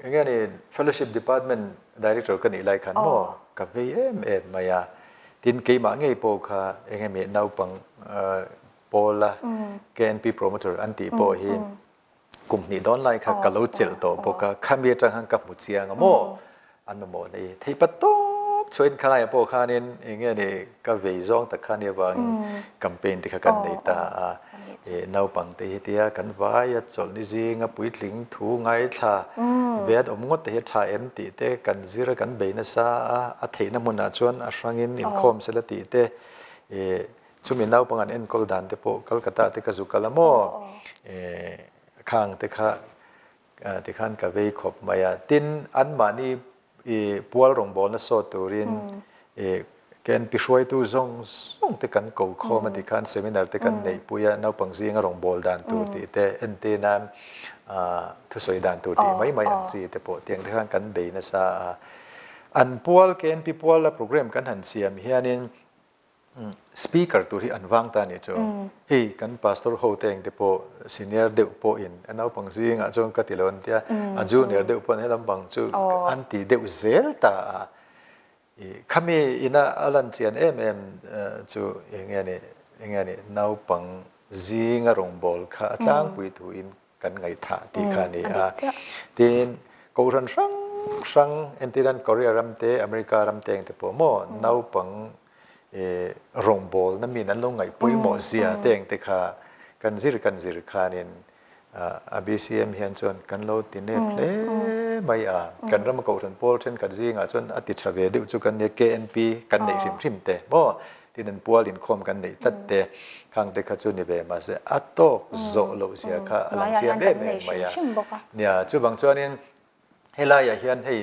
enge ni Fellowship Department Director ka nih lai khan maw ka vei em em mai a, tin keimah ngei pawh kha enge mi naupang pawla KNP Promoter an tih pawh hi Kum hnih dawn lai kha ka lo chelh tawh bawk a, khami atang khan ka hmu chiang a maw? An mamawh nei thei pat tawp chuan khalaiah pawh khanin eng nge ni ka vei zawng tak kha nia vangin campaign te kha kan nei ta a, ih naupang te hi tia kan vai a chawlhni zinga puitling thu ngaithla ve an awm ngawt te hi a tha em tih te kan zir a kan bei nasa a, a theihna hmunah chuan a hrangin inkhawm sela tih te ih Chumi naupang an enkawl dan te pawh Kolkata te ka zu kal a maw? Khang te kha tikhan ka vei khawp mai a. Tin, anmahni i pual rawngbawlna sawt turin i KNP hruaitu zawng zawng te kan ko khawm a tikhan seminar te kan neihpui a, naupang zinga rawngbâwl dan tur tih te, entir nan thusawi dan tur tih mai mai ang chi te pawh tiang te khan kan bei nasa a. An pual KNP puala program kan han siam hianin Speaker tur hi an vang ta anih chu. Hei kan pastor ho te engte pawh senior deuh pawhin a naupang zingah chuan ka ti lo an tia, a junior deuh pawhin he lampang chu an ti deuh zel ta a. Khami ina a lan chian em em chu eng nge ni, eng nge ni naupang zinga rawngbâwl kha a tlangpui thuin kan ngaihthah tih kha a ni a. Tin, Kohhran hrang hrang entirnan Korea ram te, America ram te engte pawh maw naupang rawngbawlna min an lo ngaih pawimawh zia te engte kha kan zir kan zir khanin a BCM hian chuan kan lo ti nep hle mai a. Kan rama kohhran pawl thenkhat zingah chuan a ti tha ve deuh chu kan nia KNP kan neih hrim hrim te maw tin an pual inkhawm kan neih tlat te khang te kha chu ni ve mahse a tawk zawh loh zia kha a lang chiang em em mai a. Nia chuvang chuanin helaiah hian hei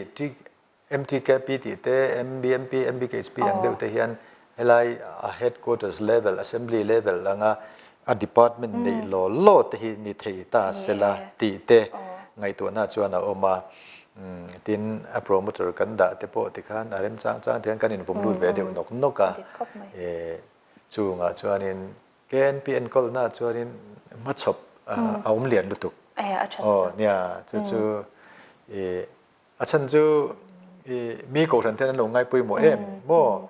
MTKP tih te, MBMP, MBKHP ang deuh te hian helai a headquarters level, assembly level anga a department neih law law te hi ni thei ta sela tih te ngaihtuahna chuan a awm a. Tin, a promoter kan dah te pawh tikhan a remchang chang te hian kan invawm lut ve deuh nawk nawk a. Chungah chuanin KNP enkawlna chuanin hmachhawp a awm lian lutuk. Aw nia, chu chu A chhan chu i mi kohhran ten an lo ngai pawimawh em maw?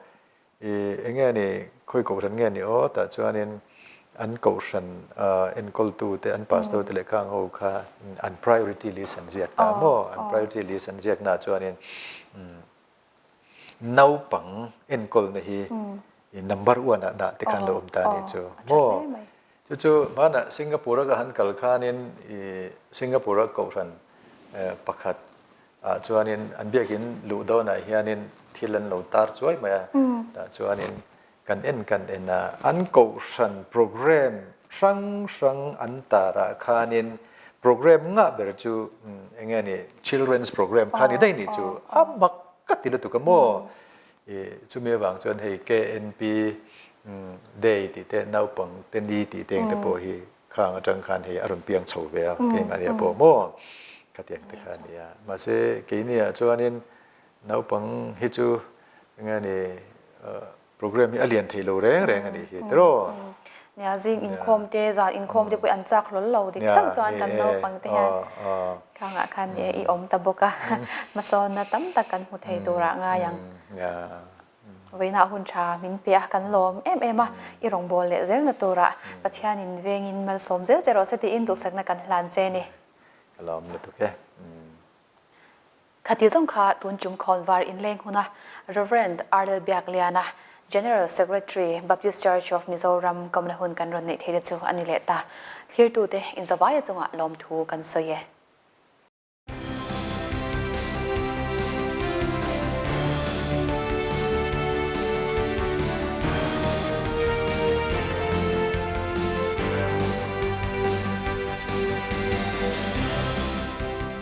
I enge ni khawi kohhran nge ni aw tah chuanin an kohhran enkawltu te an pastor te leh khang ho kha an priority list an ziak ta maw? An priority list an ziak na chuanin naupang enkawlna hi number one ah dah te khan lo awm ta a nih chu maw? Chu chu hmanah Singapore a ka han kal khanin i Singapore a kohhran pakhat ah chuanin an biakin luh dawnah hianin thil an lo tar chuai mai a, tah chuanin kan en kan en a, an kohhran program hrang hrang an tar ah khanin program ngah ber chu eng nge ni children's program kha ni daih nih chu a mak ka ti lutuk a maw? I chumi avang chuan hei KNP Day tih te naupang te ni tih te engte pawh hi khang atang khan hei a rawn piang chho ve a keimahni ah pawh maw khatiang te kha a ni a. Mahse keini ah chuanin naupang hi chu enge ni program hi a lian thei lo reng reng a nih hi tiraw. Nia zing inkhawm te zan inkhawm te pawh hi an chak hlawl lo dik tak chuan kan naupang te hian Khangah khan e i awm ta bawk a, hmasawnna tam tak kan hmu thei turah ngai ang. Vawiinah hun tha min pe a, kan lawm em em a, i rawngbâwl leh zelna turah Pathianin vengin malsawm zel che rawh se tiin duhsakna kan hlan che ni. Ka lawm lutuk e. Khati zawng kha tun tum khawnvar inleng huna Rev. Arlel Biakliana, General Secretary, Baptist Church of Mizoram kawmna hun kan rawn neih theih te chu a ni leh ta. Thlirtute inzavaia chungah lawmthu kan sawi e.